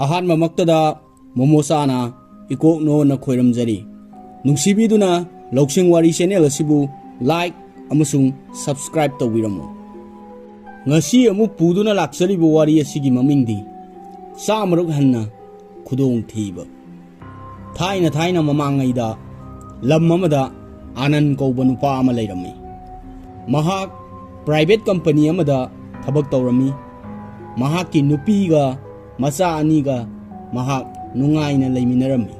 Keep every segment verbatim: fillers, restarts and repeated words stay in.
ꯑꯍꯥꯟꯕꯃꯛꯇꯗ ꯃꯣꯃꯣꯆꯥꯅ ꯏꯀꯣꯛꯅꯣꯅ ꯈꯣꯏꯔꯝꯖꯔꯤ꯫ ꯅꯨꯡꯁꯤꯕꯤꯗꯨꯅ ꯂꯧꯁꯤꯡ ꯋꯥꯔꯤ ꯆꯦꯅꯦꯜ ꯑꯁꯤꯕꯨ ꯂꯥꯏꯛ ꯑꯃꯁꯨꯡ ꯁꯕꯁꯀ꯭ꯔꯥꯏꯕ ꯇꯧꯕꯤꯔꯝꯃꯨ꯫ ꯉꯁꯤ ꯑꯃꯨꯛ ꯄꯨꯗꯨꯅ ꯂꯥꯛꯆꯔꯤꯕ ꯋꯥꯔꯤ ꯑꯁꯤꯒꯤ ꯃꯃꯤꯡꯗꯤ ꯆꯥꯝꯃꯔꯛ ꯍꯟꯅ ꯈꯨꯗꯣꯡꯊꯤꯕ꯫ ꯊꯥꯏꯅ ꯊꯥꯏꯅ ꯃꯃꯥꯡꯉꯩꯗ ꯂꯝ ꯑꯃꯗ ꯑꯥꯅꯟ ꯀꯧꯕ ꯅꯨꯄꯥ ꯑꯃ ꯂꯩꯔꯝꯃꯤ꯫ ꯃꯍꯥꯛ ꯄ꯭ꯔꯥꯏꯚꯦꯠ ꯀꯝꯄꯅꯤ ꯑꯃꯗ ꯊꯕꯛ ꯇꯧꯔꯝꯃꯤ꯫ ꯃꯍꯥꯛꯀꯤ ꯅꯨꯄꯤꯒ ꯃꯆꯥ ꯑꯅꯤꯒ ꯃꯍꯥꯛ ꯅꯨꯡꯉꯥꯏꯅ ꯂꯩꯃꯤꯟꯅꯔꯝꯃꯤ꯫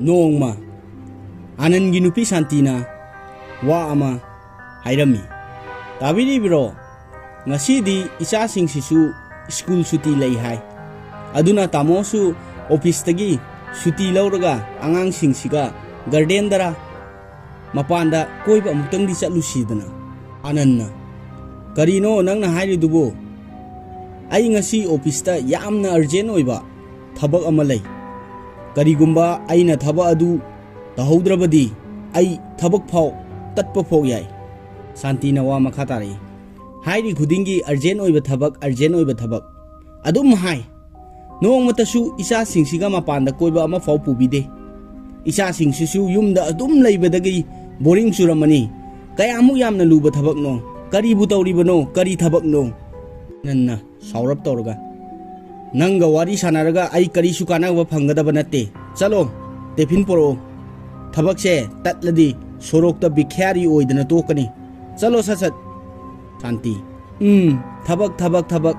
ꯅꯣꯡꯃ ꯑꯥꯅꯟꯒꯤ ꯅꯨꯄꯤ ꯁꯥꯟꯇꯤꯅ ꯋꯥ ꯑꯃ ꯍꯥꯏꯔꯝꯃꯤ꯫ "ꯇꯥꯕꯤꯔꯤꯕ꯭ꯔꯣ? ꯉꯁꯤꯗꯤ ꯏꯆꯥꯁꯤꯡꯁꯤꯁꯨ ꯁ꯭ꯀꯨꯜ ꯁꯨꯇꯤ ꯂꯩ ꯍꯥꯏ꯫ ꯑꯗꯨꯅ ꯇꯥꯃꯣꯁꯨ ꯑꯣꯐꯤꯁꯇꯒꯤ ꯁꯨꯇꯤ ꯂꯧꯔꯒ ꯑꯉꯥꯡꯁꯤꯡꯁꯤꯒ ꯒꯥꯔꯗꯦꯟꯗꯔ ꯃꯄꯥꯟꯗ ꯀꯣꯏꯕ ꯑꯃꯨꯛꯇꯪꯗꯤ ꯆꯠꯂꯨꯁꯤꯗꯅ?" ꯑꯥꯅꯟꯅ, "ꯀꯔꯤꯅꯣ ꯅꯪꯅ ꯍꯥꯏꯔꯤꯗꯨꯕꯨ? ꯑꯩ ꯉꯁꯤ ꯑꯣꯐꯤꯁꯇ ꯌꯥꯝꯅ ꯑꯔꯖꯦꯟ ꯑꯣꯏꯕ ꯊꯕꯛ ꯑꯃ ꯂꯩ꯫ ꯀꯔꯤꯒꯨꯝꯕ ꯑꯩꯅ ꯊꯕꯛ ꯑꯗꯨ ꯇꯧꯍꯧꯗ꯭ꯔꯕꯗꯤ ꯑꯩ ꯊꯕꯛ ꯐꯥꯎ ꯇꯠꯄ ꯐꯥꯎ ꯌꯥꯏ꯫" ꯁꯥꯟꯇꯤꯅ ꯋꯥ ꯃꯈꯥ ꯇꯥꯔꯛꯏ, "ꯍꯥꯏꯔꯤ ꯈꯨꯗꯤꯡꯒꯤ ꯑꯔꯖꯦꯟ ꯑꯣꯏꯕ ꯊꯕꯛ, ꯑꯔꯖꯦꯟ ꯑꯣꯏꯕ ꯊꯕꯛ ꯑꯗꯨꯝ ꯍꯥꯏ꯫ ꯅꯣꯡꯃꯇꯁꯨ ꯏꯆꯥꯁꯤꯡꯁꯤꯒ ꯃꯄꯥꯟꯗ ꯀꯣꯏꯕ ꯑꯃꯐꯥꯎ ꯄꯨꯕꯤꯗꯦ꯫ ꯏꯆꯥꯁꯤꯡꯁꯤꯁꯨ ꯌꯨꯝꯗ ꯑꯗꯨꯝ ꯂꯩꯕꯗꯒꯤ ꯕꯣꯔꯤꯡ ꯆꯨꯔꯝꯃꯅꯤ꯫ ꯀꯌꯥꯃꯨꯛ ꯌꯥꯝꯅ ꯂꯨꯕ ꯊꯕꯛꯅꯣ? ꯀꯔꯤꯕꯨ ꯇꯧꯔꯤꯕꯅꯣ? ꯀꯔꯤ ꯊꯕꯛꯅꯣ?" ꯅꯟꯅ ꯁꯥꯎꯔꯞ ꯇꯧꯔꯒ, "ꯅꯪꯒ ꯋꯥꯔꯤ ꯁꯥꯟꯅꯔꯒ ꯑꯩ ꯀꯔꯤꯁꯨ ꯀꯥꯟꯅꯕ ꯐꯪꯒꯗꯕ ꯅꯠꯇꯦ꯫ ꯆꯠꯂꯣ, ꯇꯤꯐꯤꯟ ꯄꯨꯔꯛꯑꯣ꯫ ꯊꯕꯛꯁꯦ ꯇꯠꯂꯗꯤ ꯁꯣꯔꯣꯛꯇ ꯚꯤꯈ꯭ꯌꯥꯔꯤ ꯑꯣꯏꯗꯅ ꯇꯣꯛꯀꯅꯤ꯫ ꯆꯠꯂꯣ ꯁꯠ ꯁꯠ꯫" ꯁꯥꯟꯇꯤ, "ꯎꯝ, ꯊꯕꯛ, ꯊꯕꯛ, ꯊꯕꯛ꯫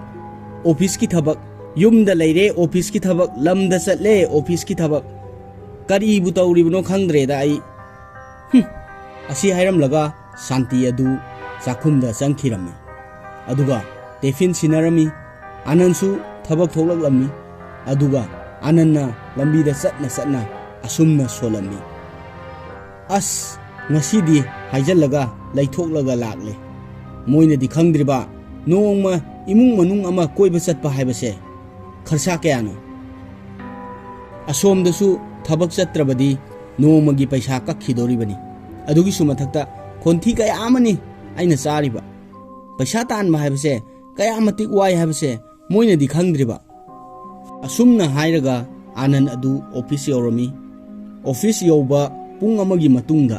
ꯑꯣꯐꯤꯁꯀꯤ ꯊꯕꯛ꯫ ꯌꯨꯝꯗ ꯂꯩꯔꯦ, ꯑꯣꯐꯤꯁꯀꯤ ꯊꯕꯛ꯫ ꯂꯝꯗ ꯆꯠꯂꯦ, ꯑꯣꯐꯤꯁꯀꯤ ꯊꯕꯛ꯫ ꯀꯔꯤꯕꯨ ꯇꯧꯔꯤꯕꯅꯣ ꯈꯪꯗ꯭ꯔꯦꯗ ꯑꯩ꯫ ꯍꯨꯝ꯫" ꯑꯁꯤ ꯍꯥꯏꯔꯝꯂꯒ ꯁꯥꯟꯇꯤ ꯑꯗꯨ ꯆꯥꯛꯈꯨꯝꯗ ꯆꯪꯈꯤꯔꯝꯃꯤ꯫ ꯑꯗꯨꯒ ꯇꯤꯐꯤꯟ ꯁꯤꯟꯅꯔꯝꯃꯤ꯫ ꯑꯥꯅꯟꯁꯨ ꯊꯕꯛ ꯊꯣꯛꯂꯛꯂꯝꯃꯤ꯫ ꯑꯗꯨꯒ ꯑꯥꯅꯟꯅ ꯂꯝꯕꯤꯗ ꯆꯠꯅ ꯆꯠꯅ ꯑꯁꯨꯝꯅ ꯁꯣꯜꯂꯝꯃꯤ, "ꯑꯁ, ꯉꯁꯤꯗꯤ ꯍꯥꯏꯖꯜꯂꯒ ꯂꯩꯊꯣꯛꯂꯒ ꯂꯥꯛꯂꯦ꯫ ꯃꯣꯏꯅꯗꯤ ꯈꯪꯗ꯭ꯔꯤꯕ, ꯅꯣꯡꯃ ꯏꯃꯨꯡ ꯃꯅꯨꯡ ꯑꯃ ꯀꯣꯏꯕ ꯆꯠꯄ ꯍꯥꯏꯕꯁꯦ ꯈꯔꯁꯥ ꯀꯌꯥꯅꯣ? ꯑꯁꯣꯝꯗꯁꯨ ꯊꯕꯛ ꯆꯠꯇ꯭ꯔꯕꯗꯤ ꯅꯣꯡꯃꯒꯤ ꯄꯩꯁꯥ ꯀꯛꯈꯤꯗꯧꯔꯤꯕꯅꯤ꯫ ꯑꯗꯨꯒꯤꯁꯨ ꯃꯊꯛꯇ ꯈꯣꯟꯊꯤ ꯀꯌꯥ ꯑꯃꯅꯤ ꯑꯩꯅ ꯆꯥꯔꯤꯕ꯫ ꯄꯩꯁꯥ ꯇꯥꯟꯕ ꯍꯥꯏꯕꯁꯦ ꯀꯌꯥ ꯃꯇꯤꯛ ꯋꯥꯏ ꯍꯥꯏꯕꯁꯦ ꯃꯣꯏꯅꯗꯤ ꯈꯪꯗ꯭ꯔꯤꯕ꯫" ꯑꯁꯨꯝꯅ ꯍꯥꯏꯔꯒ ꯑꯥꯅꯟ ꯑꯗꯨ ꯑꯣꯐꯤꯁ ꯌꯧꯔꯝꯃꯤ꯫ ꯑꯣꯐꯤꯁ ꯌꯧꯕ ꯄꯨꯡ ꯑꯃꯒꯤ ꯃꯇꯨꯡꯗ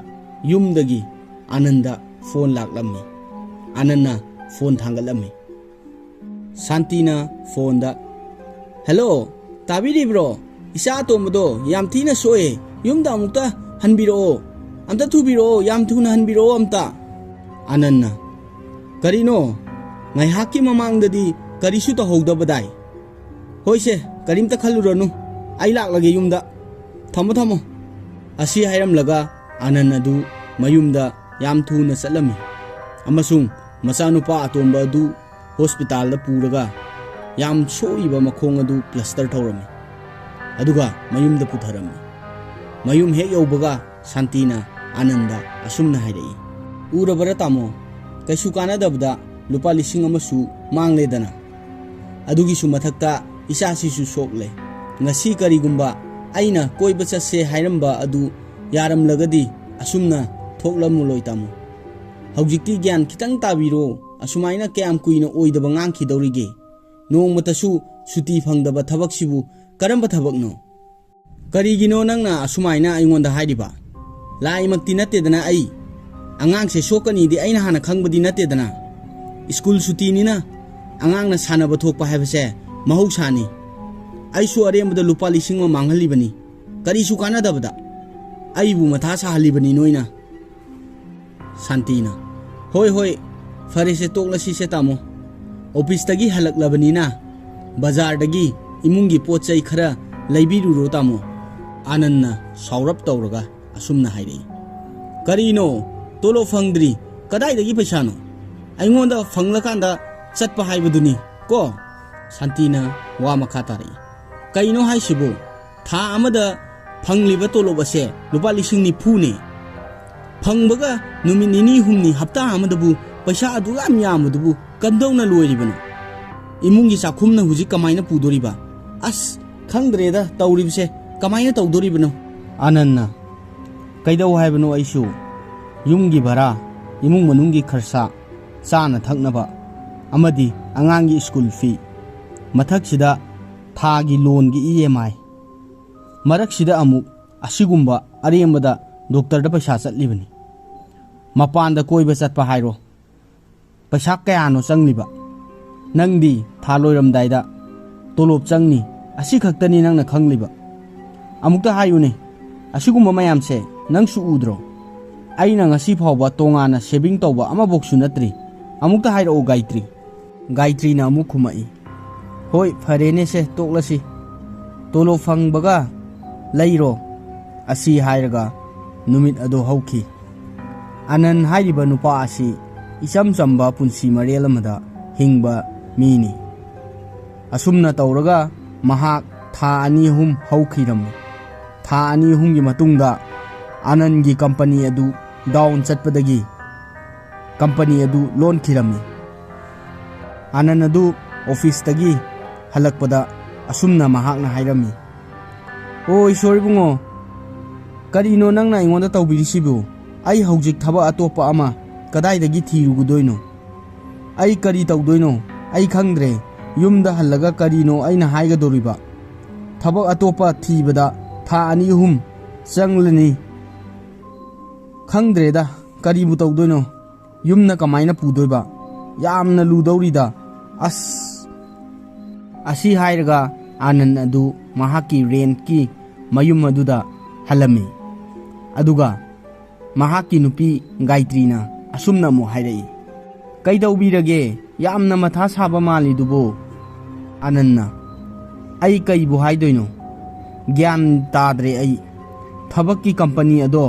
ꯌꯨꯝꯗꯒꯤ ꯑꯥꯅꯟꯗ ꯐꯣꯟ ꯂꯥꯛꯂꯝꯃꯤ꯫ ꯑꯥꯅꯟꯅ ꯐꯣꯟ ꯊꯥꯡꯒꯠꯂꯝꯃꯤ꯫ ꯁꯥꯟꯇꯤꯅ ꯐꯣꯟꯗ, "ꯍꯦꯜꯂꯣ, ꯇꯥꯕꯤꯔꯤꯕ꯭ꯔꯣ? ꯏꯆꯥ ꯑꯇꯣꯝꯕꯗꯣ ꯌꯥꯝ ꯊꯤꯅ ꯁꯣꯛꯑꯦ꯫ ꯌꯨꯝꯗ ꯑꯃꯨꯛꯇ ꯍꯟꯕꯤꯔꯛꯑꯣ꯫ ꯑꯝꯇ ꯊꯨꯕꯤꯔꯛꯑꯣ, ꯌꯥꯝ ꯊꯨꯅ ꯍꯟꯕꯤꯔꯛꯑꯣ ꯑꯝꯇ꯫" ꯑꯥꯅꯟꯅ, "ꯀꯔꯤꯅꯣ? ꯉꯥꯏꯍꯥꯛꯀꯤ ꯃꯃꯥꯡꯗꯗꯤ ꯀꯔꯤꯁꯨ ꯇꯧꯍꯧꯗꯕꯗꯥꯏ? ꯍꯣꯏꯁꯦ, ꯀꯔꯤꯝꯇ ꯈꯜꯂꯨꯔꯅꯨ꯫ ꯑꯩ ꯂꯥꯛꯂꯒꯦ ꯌꯨꯝꯗ꯫ ꯊꯝꯃꯣ, ꯊꯝꯃꯣ꯫" ꯑꯁꯤ ꯍꯥꯏꯔꯝꯂꯒ ꯑꯥꯅꯟ ꯑꯗꯨ ꯃꯌꯨꯝꯗ ꯌꯥꯝ ꯊꯨꯅ ꯆꯠꯂꯝꯃꯤ ꯑꯃꯁꯨꯡ ꯃꯆꯥꯅꯨꯄꯥ ꯑꯇꯣꯝꯕ ꯑꯗꯨ ꯍꯣꯁꯄꯤꯇꯥꯜꯗ ꯄꯨꯔꯒ ꯌꯥꯝ ꯁꯣꯛꯏꯕ ꯃꯈꯣꯡ ꯑꯗꯨ ꯄ꯭ꯂꯁꯇꯔ ꯇꯧꯔꯝꯃꯤ꯫ ꯑꯗꯨꯒ ꯃꯌꯨꯝꯗ ꯄꯨꯊꯔꯝꯃꯤ꯫ ꯃꯌꯨꯝ ꯍꯦꯛ ꯌꯧꯕꯒ ꯁꯥꯟꯇꯤꯅ ꯑꯥꯅꯟꯗ ꯑꯁꯨꯝꯅ ꯍꯥꯏꯔꯛꯏ, "ꯎꯔꯕꯔꯥ ꯇꯥꯃꯣ? ꯀꯩꯁꯨ ꯀꯥꯟꯅꯗꯕꯗ ꯂꯨꯄꯥ ꯂꯤꯁꯤꯡ ꯑꯃꯁꯨ ꯃꯥꯡꯂꯦꯗꯅ꯫ ꯑꯗꯨꯒꯤꯁꯨ ꯃꯊꯛꯇ ꯏꯆꯥꯁꯤꯁꯨ ꯁꯣꯛꯂꯦ꯫ ꯉꯁꯤ ꯀꯔꯤꯒꯨꯝꯕ ꯑꯩꯅ ꯀꯣꯏꯕ ꯆꯠꯁꯦ ꯍꯥꯏꯔꯝꯕ ꯑꯗꯨ ꯌꯥꯔꯝꯂꯒꯗꯤ ꯑꯁꯨꯝꯅ ꯊꯣꯛꯂꯝꯃꯂꯣꯏ ꯇꯥꯃꯣ꯫ ꯍꯧꯖꯤꯛꯇꯤ ꯒ꯭ꯌꯥꯟ ꯈꯤꯇꯪ ꯇꯥꯕꯤꯔꯣ꯫ ꯑꯁꯨꯃꯥꯏꯅ ꯀꯌꯥꯝ ꯀꯨꯏꯅ ꯑꯣꯏꯗꯕ ꯉꯥꯡꯈꯤꯗꯧꯔꯤꯒꯦ? ꯅꯣꯡꯃꯇꯁꯨ ꯁꯨꯇꯤ ꯐꯪꯗꯕ ꯊꯕꯛꯁꯤꯕꯨ ꯀꯔꯝꯕ ꯊꯕꯛꯅꯣ? ꯀꯔꯤꯒꯤꯅꯣ ꯅꯪꯅ ꯑꯁꯨꯃꯥꯏꯅ ꯑꯩꯉꯣꯟꯗ ꯍꯥꯏꯔꯤꯕ? ꯂꯥꯏꯃꯛꯇꯤ ꯅꯠꯇꯦꯗꯅ ꯑꯩ꯫ ꯑꯉꯥꯡꯁꯦ ꯁꯣꯛꯀꯅꯤꯗꯤ ꯑꯩꯅ ꯍꯥꯟꯅ ꯈꯪꯕꯗꯤ ꯅꯠꯇꯦꯗꯅ꯫ ꯁ꯭ꯀꯨꯜ ꯁꯨꯇꯤꯅꯤꯅ ꯑꯉꯥꯡꯅ ꯁꯥꯟꯅꯕ ꯊꯣꯛꯄ ꯍꯥꯏꯕꯁꯦ ꯃꯍꯧꯁꯥꯅꯤ꯫ ꯑꯩꯁꯨ ꯑꯔꯦꯝꯕꯗ ꯂꯨꯄꯥ ꯂꯤꯁꯤꯡ ꯑꯃ ꯃꯥꯡꯍꯜꯂꯤꯕꯅꯤ꯫ ꯀꯔꯤꯁꯨ ꯀꯥꯟꯅꯗꯕꯗ꯫ ꯑꯩꯕꯨ ꯃꯊꯥ ꯁꯥꯍꯜꯂꯤꯕꯅꯤ ꯅꯣꯏꯅ꯫" ꯁꯥꯟꯇꯤꯅ, "ꯍꯣꯏ, ꯍꯣꯏ, ꯐꯔꯦꯁꯦ, ꯇꯣꯛꯂꯁꯤꯁꯦ ꯇꯥꯃꯣ꯫ ꯑꯣꯐꯤꯁꯇꯒꯤ ꯍꯜꯂꯛꯂꯕꯅꯤꯅ ꯕꯖꯥꯔꯗꯒꯤ ꯏꯃꯨꯡꯒꯤ ꯄꯣꯠ ꯆꯩ ꯈꯔ ꯂꯩꯕꯤꯔꯨꯔꯣ ꯇꯥꯃꯣ꯫" ꯑꯥꯅꯟꯅ ꯁꯥꯎꯔꯞ ꯇꯧꯔꯒ ꯑꯁꯨꯝꯅ ꯍꯥꯏꯔꯛꯏ, "ꯀꯔꯤꯅꯣ? ꯇꯣꯂꯣꯞ ꯐꯪꯗ꯭ꯔꯤ꯫ ꯀꯗꯥꯏꯗꯒꯤ ꯄꯩꯁꯥꯅꯣ? ꯑꯩꯉꯣꯟꯗ ꯐꯪꯂꯀꯥꯟꯗ ꯆꯠꯄ ꯍꯥꯏꯕꯗꯨꯅꯤ ꯀꯣ?" ꯁꯥꯟꯇꯤꯅ ꯋꯥ ꯃꯈꯥ ꯇꯥꯔꯛꯏ, "ꯀꯩꯅꯣ ꯍꯥꯏꯁꯤꯕꯨ? ꯊꯥ ꯑꯃꯗ ꯐꯪꯂꯤꯕ ꯇꯣꯂꯣꯞ ꯑꯁꯦ ꯂꯨꯄꯥ ꯂꯤꯁꯤꯡ ꯅꯤꯐꯨꯅꯦ꯫ ꯐꯪꯕꯒ ꯅꯨꯃꯤꯠ ꯅꯤꯅꯤ ꯍꯨꯝꯅꯤ, ꯍꯞꯇꯥ ꯑꯃꯗꯕꯨ ꯄꯩꯁꯥ ꯑꯗꯨ ꯌꯥꯝ ꯌꯥꯝꯕꯗꯨꯕꯨ ꯀꯝꯗꯧꯅ ꯂꯣꯏꯔꯤꯕꯅꯣ? ꯏꯃꯨꯡꯒꯤ ꯆꯥꯛꯈꯨꯝꯅ ꯍꯧꯖꯤꯛ ꯀꯃꯥꯏꯅ ꯄꯨꯗꯣꯔꯤꯕ? ꯑꯁ, ꯈꯪꯗ꯭ꯔꯦꯗ ꯇꯧꯔꯤꯕꯁꯦ, ꯀꯃꯥꯏꯅ ꯇꯧꯗꯣꯔꯤꯕꯅꯣ?" ꯑꯥꯅꯟꯅ, "ꯀꯩꯗꯧ ꯍꯥꯏꯕꯅꯣ ꯑꯩꯁꯨ? ꯌꯨꯝꯒꯤ ꯚꯔꯥ, ꯏꯃꯨꯡ ꯃꯅꯨꯡꯒꯤ ꯈꯔꯁꯥ, ꯆꯥꯅ ꯊꯛꯅꯕ ꯑꯃꯗꯤ ꯑꯉꯥꯡꯒꯤ ꯁ꯭ꯀꯨꯜ ꯐꯤ, ꯃꯊꯛꯁꯤꯗ ꯊꯥꯒꯤ ꯂꯣꯟꯒꯤ ꯏ ꯑꯦꯝ ꯑꯥꯏ꯫ ꯃꯔꯛꯁꯤꯗ ꯑꯃꯨꯛ ꯑꯁꯤꯒꯨꯝꯕ ꯑꯔꯦꯝꯕꯗ ꯗꯣꯛꯇꯔꯗ ꯄꯩꯁꯥ ꯆꯠꯂꯤꯕꯅꯤ꯫ ꯃꯄꯥꯟꯗ ꯀꯣꯏꯕ ꯆꯠꯄ ꯍꯥꯏꯔꯣ, ꯄꯩꯁꯥ ꯀꯌꯥꯅꯣ ꯆꯪꯂꯤꯕ? ꯅꯪꯗꯤ ꯊꯥ ꯂꯣꯏꯔꯝꯗꯥꯏꯗ ꯇꯣꯂꯣꯞ ꯆꯪꯅꯤ, ꯑꯁꯤ ꯈꯛꯇꯅꯤ ꯅꯪꯅ ꯈꯪꯂꯤꯕ꯫ ꯑꯃꯨꯛꯇ ꯍꯥꯏꯌꯨꯅꯦ, ꯑꯁꯤꯒꯨꯝꯕ ꯃꯌꯥꯝꯁꯦ ꯅꯪꯁꯨ ꯎꯗ꯭ꯔꯣ? ꯑꯩꯅ ꯉꯁꯤ ꯐꯥꯎꯕ ꯇꯣꯉꯥꯟꯅ ꯁꯦꯚꯤꯡ ꯇꯧꯕ ꯑꯃꯐꯧꯁꯨ ꯅꯠꯇ꯭ꯔꯤ꯫ ꯑꯃꯨꯛꯇ ꯍꯥꯏꯔꯛꯑꯣ ꯒꯥꯏꯇ꯭ꯔꯤ꯫ ꯒꯥꯏꯇ꯭ꯔꯤꯅ ꯑꯃꯨꯛ ꯈꯨꯝꯃꯛꯏ, "ꯍꯣꯏ, ꯐꯔꯦꯅꯦꯁꯦ, ꯇꯣꯛꯂꯁꯤ꯫ ꯇꯣꯂꯣꯞ ꯐꯪꯕꯒ ꯂꯩꯔꯣ"꯫ ꯑꯁꯤ ꯍꯥꯏꯔꯒ ꯅꯨꯃꯤꯠ ꯑꯗꯨ ꯍꯧꯈꯤ꯫ ꯑꯅꯟ ꯍꯥꯏꯔꯤꯕ ꯅꯨꯄꯥ ꯑꯁꯤ ꯏꯆꯝ ꯆꯝꯕ ꯄꯨꯟꯁꯤ ꯃꯔꯦꯜ ꯑꯃꯗ ꯍꯤꯡꯕ ꯃꯤꯅꯤ꯫ ꯑꯁꯨꯝꯅ ꯇꯧꯔꯒ ꯃꯍꯥꯛ ꯊꯥ ꯑꯅꯤ ꯑꯍꯨꯝ ꯍꯧꯈꯤꯔꯝꯃꯤ꯫ ꯊꯥ ꯑꯅꯤ ꯑꯍꯨꯝꯒꯤ ꯃꯇꯨꯡꯗ ꯑꯅꯟꯒꯤ ꯀꯝꯄꯅꯤ ꯑꯗꯨ ꯗꯥꯎꯟ ꯆꯠꯄꯗꯒꯤ ꯀꯝꯄꯅꯤ ꯑꯗꯨ ꯂꯣꯟꯈꯤꯔꯝꯃꯤ꯫ ꯑꯅꯟ ꯑꯗꯨ ꯑꯣꯐꯤꯁꯇꯒꯤ ꯍꯜꯂꯛꯄꯗ ꯑꯁꯨꯝꯅ ꯃꯍꯥꯛꯅ ꯍꯥꯏꯔꯝꯃꯤ, "ꯑꯣ ꯏꯁꯣꯔ ꯏꯕꯨꯡꯉꯣ, ꯀꯔꯤꯅꯣ ꯅꯪꯅ ꯑꯩꯉꯣꯟꯗ ꯇꯧꯕꯤꯔꯤꯁꯤꯕꯨ? ꯑꯩ ꯍꯧꯖꯤꯛ ꯊꯕꯛ ꯑꯇꯣꯞꯄ ꯑꯃ ꯀꯗꯥꯏꯗꯒꯤ ꯊꯤꯔꯨꯒꯗꯣꯏꯅꯣ? ꯑꯩ ꯀꯔꯤ ꯇꯧꯗꯣꯏꯅꯣ? ꯑꯩ ꯈꯪꯗ꯭ꯔꯦ꯫ ꯌꯨꯝꯗ ꯍꯜꯂꯒ ꯀꯔꯤꯅꯣ ꯑꯩꯅ ꯍꯥꯏꯒꯗꯧꯔꯤꯕ? ꯊꯕꯛ ꯑꯇꯣꯞꯄ ꯊꯤꯕꯗ ꯊꯥ ꯑꯅꯤ ꯑꯍꯨꯝ ꯆꯪꯂꯅꯤ꯫ ꯈꯪꯗ꯭ꯔꯦꯗ, ꯀꯔꯤꯕꯨ ꯇꯧꯗꯣꯏꯅꯣ? ꯌꯨꯝꯅ ꯀꯃꯥꯏꯅ ꯄꯨꯗꯣꯏꯕ? ꯌꯥꯝꯅ ꯂꯨꯗꯧꯔꯤꯗ꯫ ꯑꯁ!" ꯑꯁꯤ ꯍꯥꯏꯔꯒ ꯑꯥꯅꯟ ꯑꯗꯨ ꯃꯍꯥꯛꯀꯤ ꯔꯦꯟꯠꯀꯤ ꯃꯌꯨꯝ ꯑꯗꯨꯗ ꯍꯜꯂꯝꯃꯤ꯫ ꯑꯗꯨꯒ ꯃꯍꯥꯛꯀꯤ ꯅꯨꯄꯤ ꯒꯥꯏꯇ꯭ꯔꯤꯅ ꯑꯁꯨꯝꯅ ꯑꯃꯨꯛ ꯍꯥꯏꯔꯛꯏ, "ꯀꯩꯗꯧꯕꯤꯔꯒꯦ? ꯌꯥꯝꯅ ꯃꯊꯥ ꯁꯥꯕ ꯃꯥꯜꯂꯤꯗꯨꯕꯨ?" ꯑꯥꯅꯟꯅ, "ꯑꯩ ꯀꯩꯕꯨ ꯍꯥꯏꯗꯣꯏꯅꯣ? ꯒ꯭ꯌꯥꯟ ꯇꯥꯗ꯭ꯔꯦ ꯑꯩ꯫ ꯊꯕꯛꯀꯤ ꯀꯝꯄꯅꯤ ꯑꯗꯣ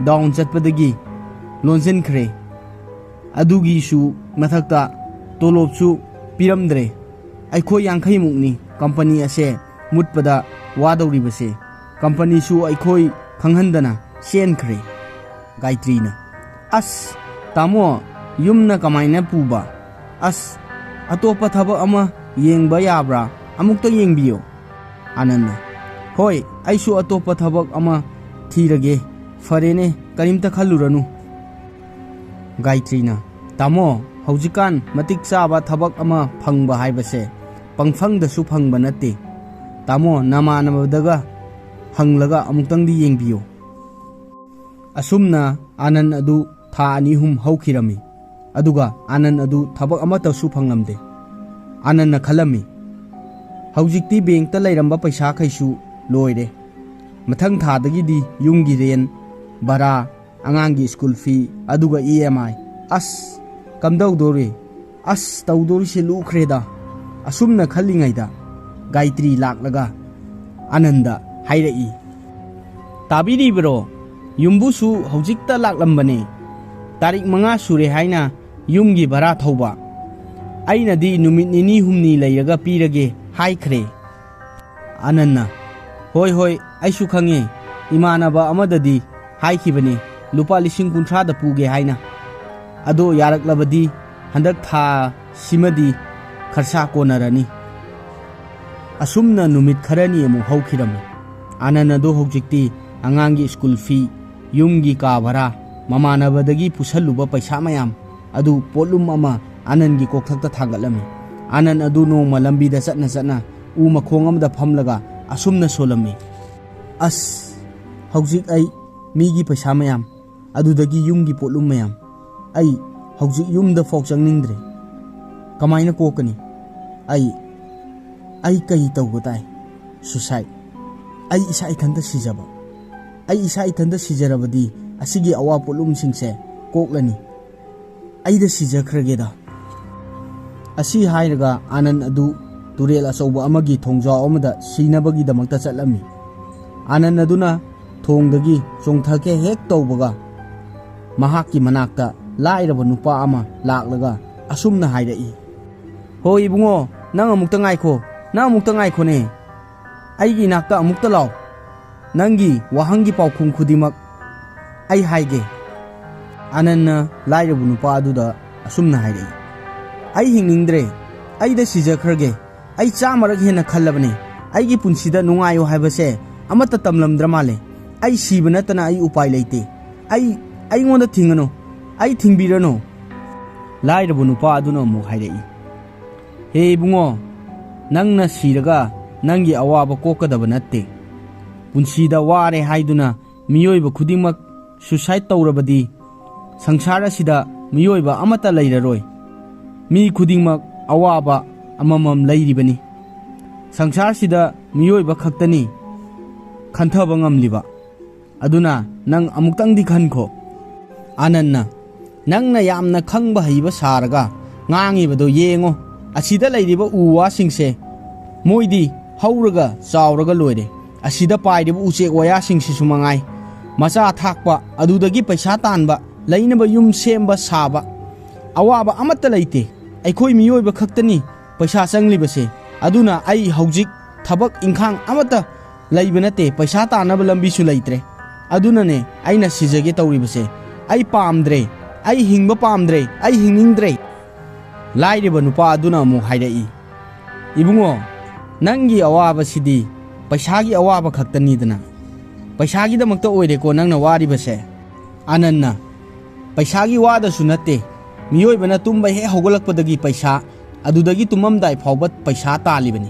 ꯗꯥꯎꯟ ꯆꯠꯄꯗꯒꯤ ꯂꯣꯟꯁꯤꯟꯈ꯭ꯔꯦ꯫ ꯑꯗꯨꯒꯤꯁꯨ ꯃꯊꯛꯇ ꯇꯣꯂꯣꯞꯁꯨ ꯄꯤꯔꯝꯗ꯭ꯔꯦ꯫ ꯑꯩꯈꯣꯏ ꯌꯥꯡꯈꯩꯃꯨꯛꯅꯤ ꯀꯝꯄꯅꯤ ꯑꯁꯦ ꯃꯨꯠꯄꯗ ꯋꯥꯗꯧꯔꯤꯕꯁꯦ꯫ ꯀꯝꯄꯅꯤꯁꯨ ꯑꯩꯈꯣꯏ ꯈꯪꯍꯟꯗꯅ ꯆꯦꯟꯈ꯭ꯔꯦ"꯫ ꯒꯥꯏꯇ꯭ꯔꯤꯅ, "ꯑꯁ, ꯇꯥꯃꯣ, ꯌꯨꯝꯅ ꯀꯃꯥꯏꯅ ꯄꯨꯕ? ꯑꯁ, ꯑꯇꯣꯞꯄ ꯊꯕꯛ ꯑꯃ ꯌꯦꯡꯕ ꯌꯥꯕ꯭ꯔꯥ? ꯑꯃꯨꯛꯇ ꯌꯦꯡꯕꯤꯌꯣ"꯫ ꯑꯥꯅꯟꯅ, "ꯍꯣꯏ, ꯑꯩꯁꯨ ꯑꯇꯣꯞꯄ ꯊꯕꯛ ꯑꯃ ꯊꯤꯔꯒꯦ꯫ ꯐꯔꯦꯅꯦ, ꯀꯔꯤꯝꯇ ꯈꯜꯂꯨꯔꯅꯨ"꯫ ꯒꯥꯏꯇ꯭ꯔꯤꯅ, "ꯇꯥꯃꯣ, ꯍꯧꯖꯤꯛꯀꯥꯟ ꯃꯇꯤꯛ ꯆꯥꯕ ꯊꯕꯛ ꯑꯃ ꯐꯪꯕ ꯍꯥꯏꯕꯁꯦ ꯄꯪꯐꯪꯗꯁꯨ ꯐꯪꯕ ꯅꯠꯇꯦ꯫ "ꯇꯥꯃꯣ, ꯅꯃꯥꯟꯅꯕꯗꯒ ꯍꯪꯂꯒ ꯑꯃꯨꯛꯇꯪꯗꯤ ꯌꯦꯡꯕꯤꯌꯨ"꯫ ꯑꯁꯨꯝꯅ ꯑꯥꯅꯟ ꯑꯗꯨ ꯊꯥ ꯑꯅꯤ ꯑꯍꯨꯝ ꯍꯧꯈꯤꯔꯝꯃꯤ꯫ ꯑꯗꯨꯒ ꯑꯥꯅꯟ ꯑꯗꯨ ꯊꯕꯛ ꯑꯃꯠꯇꯁꯨ ꯐꯪꯂꯝꯗꯦ꯫ ꯑꯥꯅꯟꯅ ꯈꯜꯂꯝꯃꯤ, "ꯍꯧꯖꯤꯛꯇꯤ ꯕꯦꯡꯛꯇ ꯂꯩꯔꯝꯕ ꯄꯩꯁꯥꯈꯩꯁꯨ ꯂꯣꯏꯔꯦ꯫ ꯃꯊꯪ ꯊꯥꯗꯒꯤꯗꯤ ꯌꯨꯝꯒꯤ ꯔꯦꯟ, ꯚꯔꯥ, ꯑꯉꯥꯡꯒꯤ ꯁ꯭ꯀꯨꯜ ꯐꯤ, ꯑꯗꯨꯒ ꯏ ꯑꯦꯝ ꯑꯥꯏ꯫ ꯑꯁ, ꯀꯝꯗꯧꯗꯣꯔꯤ? ꯑꯁ, ꯇꯧꯗꯣꯔꯤꯁꯦ ꯂꯨꯈ꯭ꯔꯦꯗ"꯫ ꯑꯁꯨꯝꯅ ꯈꯜꯂꯤꯉꯩꯗ ꯒꯥꯏꯇ꯭ꯔꯤ ꯂꯥꯛꯂꯒ ꯑꯥꯅꯟꯗ ꯍꯥꯏꯔꯛꯏ, "ꯇꯥꯕꯤꯔꯤꯕ꯭ꯔꯣ? ꯌꯨꯝꯕꯨꯁꯨ ꯍꯧꯖꯤꯛꯇ ꯂꯥꯛꯂꯝꯕꯅꯦ꯫ ꯇꯥꯔꯤꯛ ꯃꯉꯥ ꯁꯨꯔꯦ ꯍꯥꯏꯅ ꯌꯨꯝꯒꯤ ꯚꯔꯥ ꯊꯧꯕ꯫ ꯑꯩꯅꯗꯤ ꯅꯨꯃꯤꯠ ꯅꯤꯅꯤ ꯍꯨꯝꯅꯤ ꯂꯩꯔꯒ ꯄꯤꯔꯒꯦ ꯍꯥꯏꯈ꯭ꯔꯦ"꯫ ꯑꯥꯅꯟꯅ, "ꯍꯣꯏ, ꯍꯣꯏ, ꯑꯩꯁꯨ ꯈꯪꯉꯦ꯫ ꯏꯃꯥꯟꯅꯕ ꯑꯃꯗꯗꯤ ꯍꯥꯏꯈꯤꯕꯅꯤ, ꯂꯨꯄꯥ ꯂꯤꯁꯤꯡ ꯀꯨꯟꯊ꯭ꯔꯥꯗ ꯄꯨꯒꯦ ꯍꯥꯏꯅ꯫ ꯑꯗꯣ ꯌꯥꯔꯛꯂꯕꯗꯤ ꯍꯟꯗꯛ ꯊꯥ ꯁꯤꯃꯗꯤ ꯈꯔꯁꯥ ꯀꯣꯟꯅꯔꯅꯤ"꯫ ꯑꯁꯨꯝꯅ ꯅꯨꯃꯤꯠ ꯈꯔꯅꯤ ꯑꯃꯨꯛ ꯍꯧꯈꯤꯔꯝꯃꯤ꯫ ꯑꯥꯅꯟ ꯑꯗꯨ ꯍꯧꯖꯤꯛꯇꯤ ꯑꯉꯥꯡꯒꯤ ꯁ꯭ꯀꯨꯜ ꯐꯤ, ꯌꯨꯝꯒꯤ ꯀꯥ ꯚꯔꯥ, ꯃꯃꯥꯟꯅꯕꯗꯒꯤ ꯄꯨꯁꯜꯂꯨꯕ ꯄꯩꯁꯥ ꯃꯌꯥꯝ ꯑꯗꯨ ꯄꯣꯠꯂꯨꯝ ꯑꯃ ꯑꯥꯅꯟꯒꯤ ꯀꯣꯛꯊꯛꯇ ꯊꯥꯡꯒꯠꯂꯝꯃꯤ꯫ ꯑꯥꯅꯟ ꯑꯗꯨ ꯅꯣꯡꯃ ꯂꯝꯕꯤꯗ ꯆꯠꯅ ꯆꯠꯅ ꯎ ꯃꯈꯣꯡ ꯑꯃꯗ ꯐꯝꯂꯒ ꯑꯁꯨꯝꯅ ꯁꯣꯜꯂꯝꯃꯤ, "ꯑꯁ, ꯍꯧꯖꯤꯛ ꯑꯩ ꯃꯤꯒꯤ ꯄꯩꯁꯥ ꯃꯌꯥꯝ, ꯑꯗꯨꯗꯒꯤ ꯌꯨꯝꯒꯤ ꯄꯣꯠꯂꯨꯝ ꯃꯌꯥꯝ, ꯑꯩ ꯍꯧꯖꯤꯛ ꯌꯨꯝꯗ ꯐꯥꯎ ꯆꯪꯅꯤꯡꯗ꯭ꯔꯦ꯫ ꯀꯃꯥꯏꯅ ꯀꯣꯛꯀꯅꯤ? ꯑꯩ, ꯑꯩ ꯀꯩ ꯇꯧꯕ ꯇꯥꯏ? ꯁꯨꯁꯥꯏꯠ꯫ ꯑꯩ ꯏꯁꯥ ꯏꯊꯟꯇ ꯁꯤꯖꯕ꯫ ꯑꯩ ꯏꯁꯥ ꯏꯊꯟꯇ ꯁꯤꯖꯔꯕꯗꯤ ꯑꯁꯤꯒꯤ ꯑꯋꯥ ꯄꯣꯠꯂꯨꯝꯁꯤꯡꯁꯦ ꯀꯣꯛꯂꯅꯤ꯫ ꯑꯩꯗ ꯁꯤꯖꯈ꯭ꯔꯒꯦꯗ"꯫ ꯑꯁꯤ ꯍꯥꯏꯔꯒ ꯑꯥꯅꯟ ꯑꯗꯨ ꯇꯨꯔꯦꯜ ꯑꯆꯧꯕ ꯑꯃꯒꯤ ꯊꯣꯡꯖꯥꯎ ꯑꯃꯗ ꯁꯤꯅꯕꯒꯤꯗꯃꯛꯇ ꯆꯠꯂꯝꯃꯤ꯫ ꯑꯥꯅꯟ ꯑꯗꯨꯅ ꯊꯣꯡꯗꯒꯤ ꯆꯣꯡꯊꯒꯦ ꯍꯦꯛ ꯇꯧꯕꯒ, ꯃꯍꯥꯛꯀꯤ ꯃꯅꯥꯛꯇ ꯂꯥꯏꯔꯕ ꯅꯨꯄꯥ ꯑꯃ ꯂꯥꯛꯂꯒ ꯑꯁꯨꯝꯅ ꯍꯥꯏꯔꯛꯏ, "ꯍꯣ ꯏꯕꯨꯡꯉꯣ, ꯅꯪ ꯑꯃꯨꯛꯇ ꯉꯥꯏꯈꯣ, ꯅꯪ ꯑꯃꯨꯛꯇ ꯉꯥꯏꯈꯣꯅꯦ꯫ ꯑꯩꯒꯤ ꯏꯅꯥꯛꯇ ꯑꯃꯨꯛꯇ ꯂꯥꯎ꯫ ꯅꯪꯒꯤ ꯋꯥꯍꯪꯒꯤ ꯄꯥꯎꯈꯨꯝ ꯈꯨꯗꯤꯡꯃꯛ ꯑꯩ ꯍꯥꯏꯒꯦ"꯫ ꯑꯥꯅꯟꯅ ꯂꯥꯏꯔꯕ ꯅꯨꯄꯥ ꯑꯗꯨꯗ ꯑꯁꯨꯝꯅ ꯍꯥꯏꯔꯛꯏ, "ꯑꯩ ꯍꯤꯡꯅꯤꯡꯗ꯭ꯔꯦ꯫ ꯑꯩꯗ ꯁꯤꯖꯈ꯭ꯔꯒꯦ꯫ ꯑꯩ ꯆꯥꯝꯃꯔꯛ ꯍꯦꯟꯅ ꯈꯜꯂꯕꯅꯦ꯫ ꯑꯩꯒꯤ ꯄꯨꯟꯁꯤꯗ ꯅꯨꯡꯉꯥꯏꯌꯨ ꯍꯥꯏꯕꯁꯦ ꯑꯃꯠꯇ ꯇꯝꯂꯝꯗ꯭ꯔ ꯃꯥꯜꯂꯦ꯫ ꯑꯩ ꯁꯤꯕ ꯅꯠꯇꯅ ꯑꯩ ꯎꯄꯥꯏ ꯂꯩꯇꯦ꯫ ꯑꯩ, ꯑꯩꯉꯣꯟꯗ ꯊꯤꯡꯒꯅꯨ꯫ ꯑꯩ ꯊꯤꯡꯕꯤꯔꯅꯨ"꯫ ꯂꯥꯏꯔꯕ ꯅꯨꯄꯥ ꯑꯗꯨꯅ ꯑꯃꯨꯛ ꯍꯥꯏꯔꯛꯏ, "ꯍꯦ ꯏꯕꯨꯡꯉꯣ, ꯅꯪꯅ ꯁꯤꯔꯒ ꯅꯪꯒꯤ ꯑꯋꯥꯕ ꯀꯣꯛꯀꯗꯕ ꯅꯠꯇꯦ꯫ ꯄꯨꯟꯁꯤꯗ ꯋꯥꯔꯦ ꯍꯥꯏꯗꯨꯅ ꯃꯤꯑꯣꯏꯕ ꯈꯨꯗꯤꯡꯃꯛ suicide ꯇꯧꯔꯕꯗꯤ ꯁꯪꯁꯥꯔ ꯑꯁꯤꯗ ꯃꯤꯑꯣꯏꯕ ꯑꯃꯠꯇ ꯂꯩꯔꯔꯣꯏ꯫ ꯃꯤ ꯈꯨꯗꯤꯡꯃꯛ ꯑꯋꯥꯕ ꯑꯃꯃꯝ ꯂꯩꯔꯤꯕꯅꯤ꯫ ꯁꯪꯁꯥꯔꯁꯤꯗ ꯃꯤꯑꯣꯏꯕ ꯈꯛꯇꯅꯤ ꯈꯟꯊꯕ ꯉꯝꯂꯤꯕ꯫ ꯑꯗꯨꯅ ꯅꯪ ꯑꯃꯨꯛꯇꯪꯗꯤ ꯈꯟꯈꯣ꯫ ꯑꯥꯅꯟꯅ, ꯅꯪꯅ ꯌꯥꯝꯅ ꯈꯪꯕ ꯍꯩꯕ ꯁꯥꯔꯒ ꯉꯥꯡꯉꯤꯕꯗꯣ ꯌꯦꯡꯉꯣ꯫ ꯑꯁꯤꯗ ꯂꯩꯔꯤꯕ ꯎ ꯋꯥꯁꯤꯡꯁꯦ, ꯃꯣꯏꯗꯤ ꯍꯧꯔꯒ ꯆꯥꯎꯔꯒ ꯂꯣꯏꯔꯦ꯫ ꯑꯁꯤꯗ ꯄꯥꯏꯔꯤꯕ ꯎꯆꯦꯛ ꯋꯥꯌꯥꯁꯤꯡꯁꯤꯁꯨ ꯃꯉꯥꯏ꯫ ꯃꯆꯥ ꯊꯥꯛꯄ, ꯑꯗꯨꯗꯒꯤ ꯄꯩꯁꯥ ꯇꯥꯟꯕ, ꯂꯩꯅꯕ ꯌꯨꯝ ꯁꯦꯝꯕ ꯁꯥꯕ, ꯑꯋꯥꯕ ꯑꯃꯠꯇ ꯂꯩꯇꯦ꯫ ꯑꯩꯈꯣꯏ ꯃꯤꯑꯣꯏꯕ ꯈꯛꯇꯅꯤ ꯄꯩꯁꯥ ꯆꯪꯂꯤꯕꯁꯦ꯫ ꯑꯗꯨꯅ ꯑꯩ ꯍꯧꯖꯤꯛ ꯊꯕꯛ ꯏꯪꯈꯥꯡ ꯑꯃꯠꯇ ꯂꯩꯕ ꯅꯠꯇꯦ, ꯄꯩꯁꯥ ꯇꯥꯟꯅꯕ ꯂꯝꯕꯤꯁꯨ ꯂꯩꯇ꯭ꯔꯦ꯫ ꯑꯗꯨꯅꯅꯦ ꯑꯩꯅ ꯁꯤꯖꯒꯦ ꯇꯧꯔꯤꯕꯁꯦ꯫ ꯑꯩ ꯄꯥꯝꯗ꯭ꯔꯦ, ꯑꯩ ꯍꯤꯡꯕ ꯄꯥꯝꯗ꯭ꯔꯦ, ꯑꯩ ꯍꯤꯡꯅꯤꯡꯗ꯭ꯔꯦ꯫ ꯂꯥꯏꯔꯕ ꯅꯨꯄꯥ ꯑꯗꯨꯅ ꯑꯃꯨꯛ ꯍꯥꯏꯔꯛꯏ, "ꯏꯕꯨꯡꯉꯣ, ꯅꯪꯒꯤ ꯑꯋꯥꯕꯁꯤꯗꯤ ꯄꯩꯁꯥꯒꯤ ꯑꯋꯥꯕ ꯈꯛꯇꯅꯤꯗꯅ꯫ ꯄꯩꯁꯥꯒꯤꯗꯃꯛꯇ ꯑꯣꯏꯔꯦꯀꯣ ꯅꯪꯅ ꯋꯥꯔꯤꯕꯁꯦ?" ꯑꯥꯅꯟꯅ, "ꯄꯩꯁꯥꯒꯤ ꯋꯥꯗꯁꯨ ꯅꯠꯇꯦ, ꯃꯤꯑꯣꯏꯕꯅ ꯇꯨꯝꯕ ꯍꯦꯛ ꯍꯧꯒꯠꯂꯛꯄꯗꯒꯤ ꯄꯩꯁꯥ, ꯑꯗꯨꯗꯒꯤ ꯇꯨꯝꯃꯝꯗꯥꯏ ꯐꯥꯎꯕ ꯄꯩꯁꯥ ꯇꯥꯜꯂꯤꯕꯅꯤ꯫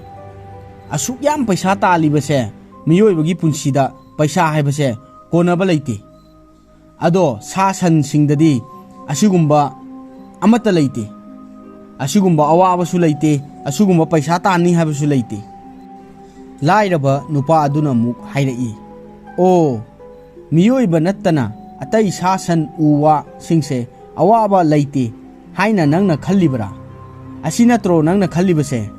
ꯑꯁꯨꯛ ꯌꯥꯝ ꯄꯩꯁꯥ ꯇꯥꯜꯂꯤꯕꯁꯦ, ꯃꯤꯑꯣꯏꯕꯒꯤ ꯄꯨꯟꯁꯤꯗ ꯄꯩꯁꯥ ꯍꯥꯏꯕꯁꯦ ꯀꯣꯟꯅꯕ ꯂꯩꯇꯦ꯫ ꯑꯗꯣ ꯁꯥ ꯁꯟꯁꯤꯡꯗꯗꯤ ꯑꯁꯤꯒꯨꯝꯕ ꯑꯃꯠꯇ ꯂꯩꯇꯦ꯫ ꯑꯁꯤꯒꯨꯝꯕ ꯑꯋꯥꯕꯁꯨ ꯂꯩꯇꯦ, ꯑꯁꯤꯒꯨꯝꯕ ꯄꯩꯁꯥ ꯇꯥꯟꯅꯤ ꯍꯥꯏꯕꯁꯨ ꯂꯩꯇꯦ꯫" ꯂꯥꯏꯔꯕ ꯅꯨꯄꯥ ꯑꯗꯨꯅ ꯑꯃꯨꯛ ꯍꯥꯏꯔꯛꯏ, "ꯑꯣ, ꯃꯤꯑꯣꯏꯕ ꯅꯠꯇꯅ ꯑꯇꯩ ꯁꯥ ꯁꯟ ꯎ ꯋꯥꯁꯤꯡꯁꯦ ꯑꯋꯥꯕ ꯂꯩꯇꯦ ꯍꯥꯏꯅ ꯅꯪꯅ ꯈꯜꯂꯤꯕꯔꯥ? ꯑꯁꯤ ꯅꯠꯇ꯭ꯔꯣ ꯅꯪꯅ ꯈꯜꯂꯤꯕꯁꯦ?"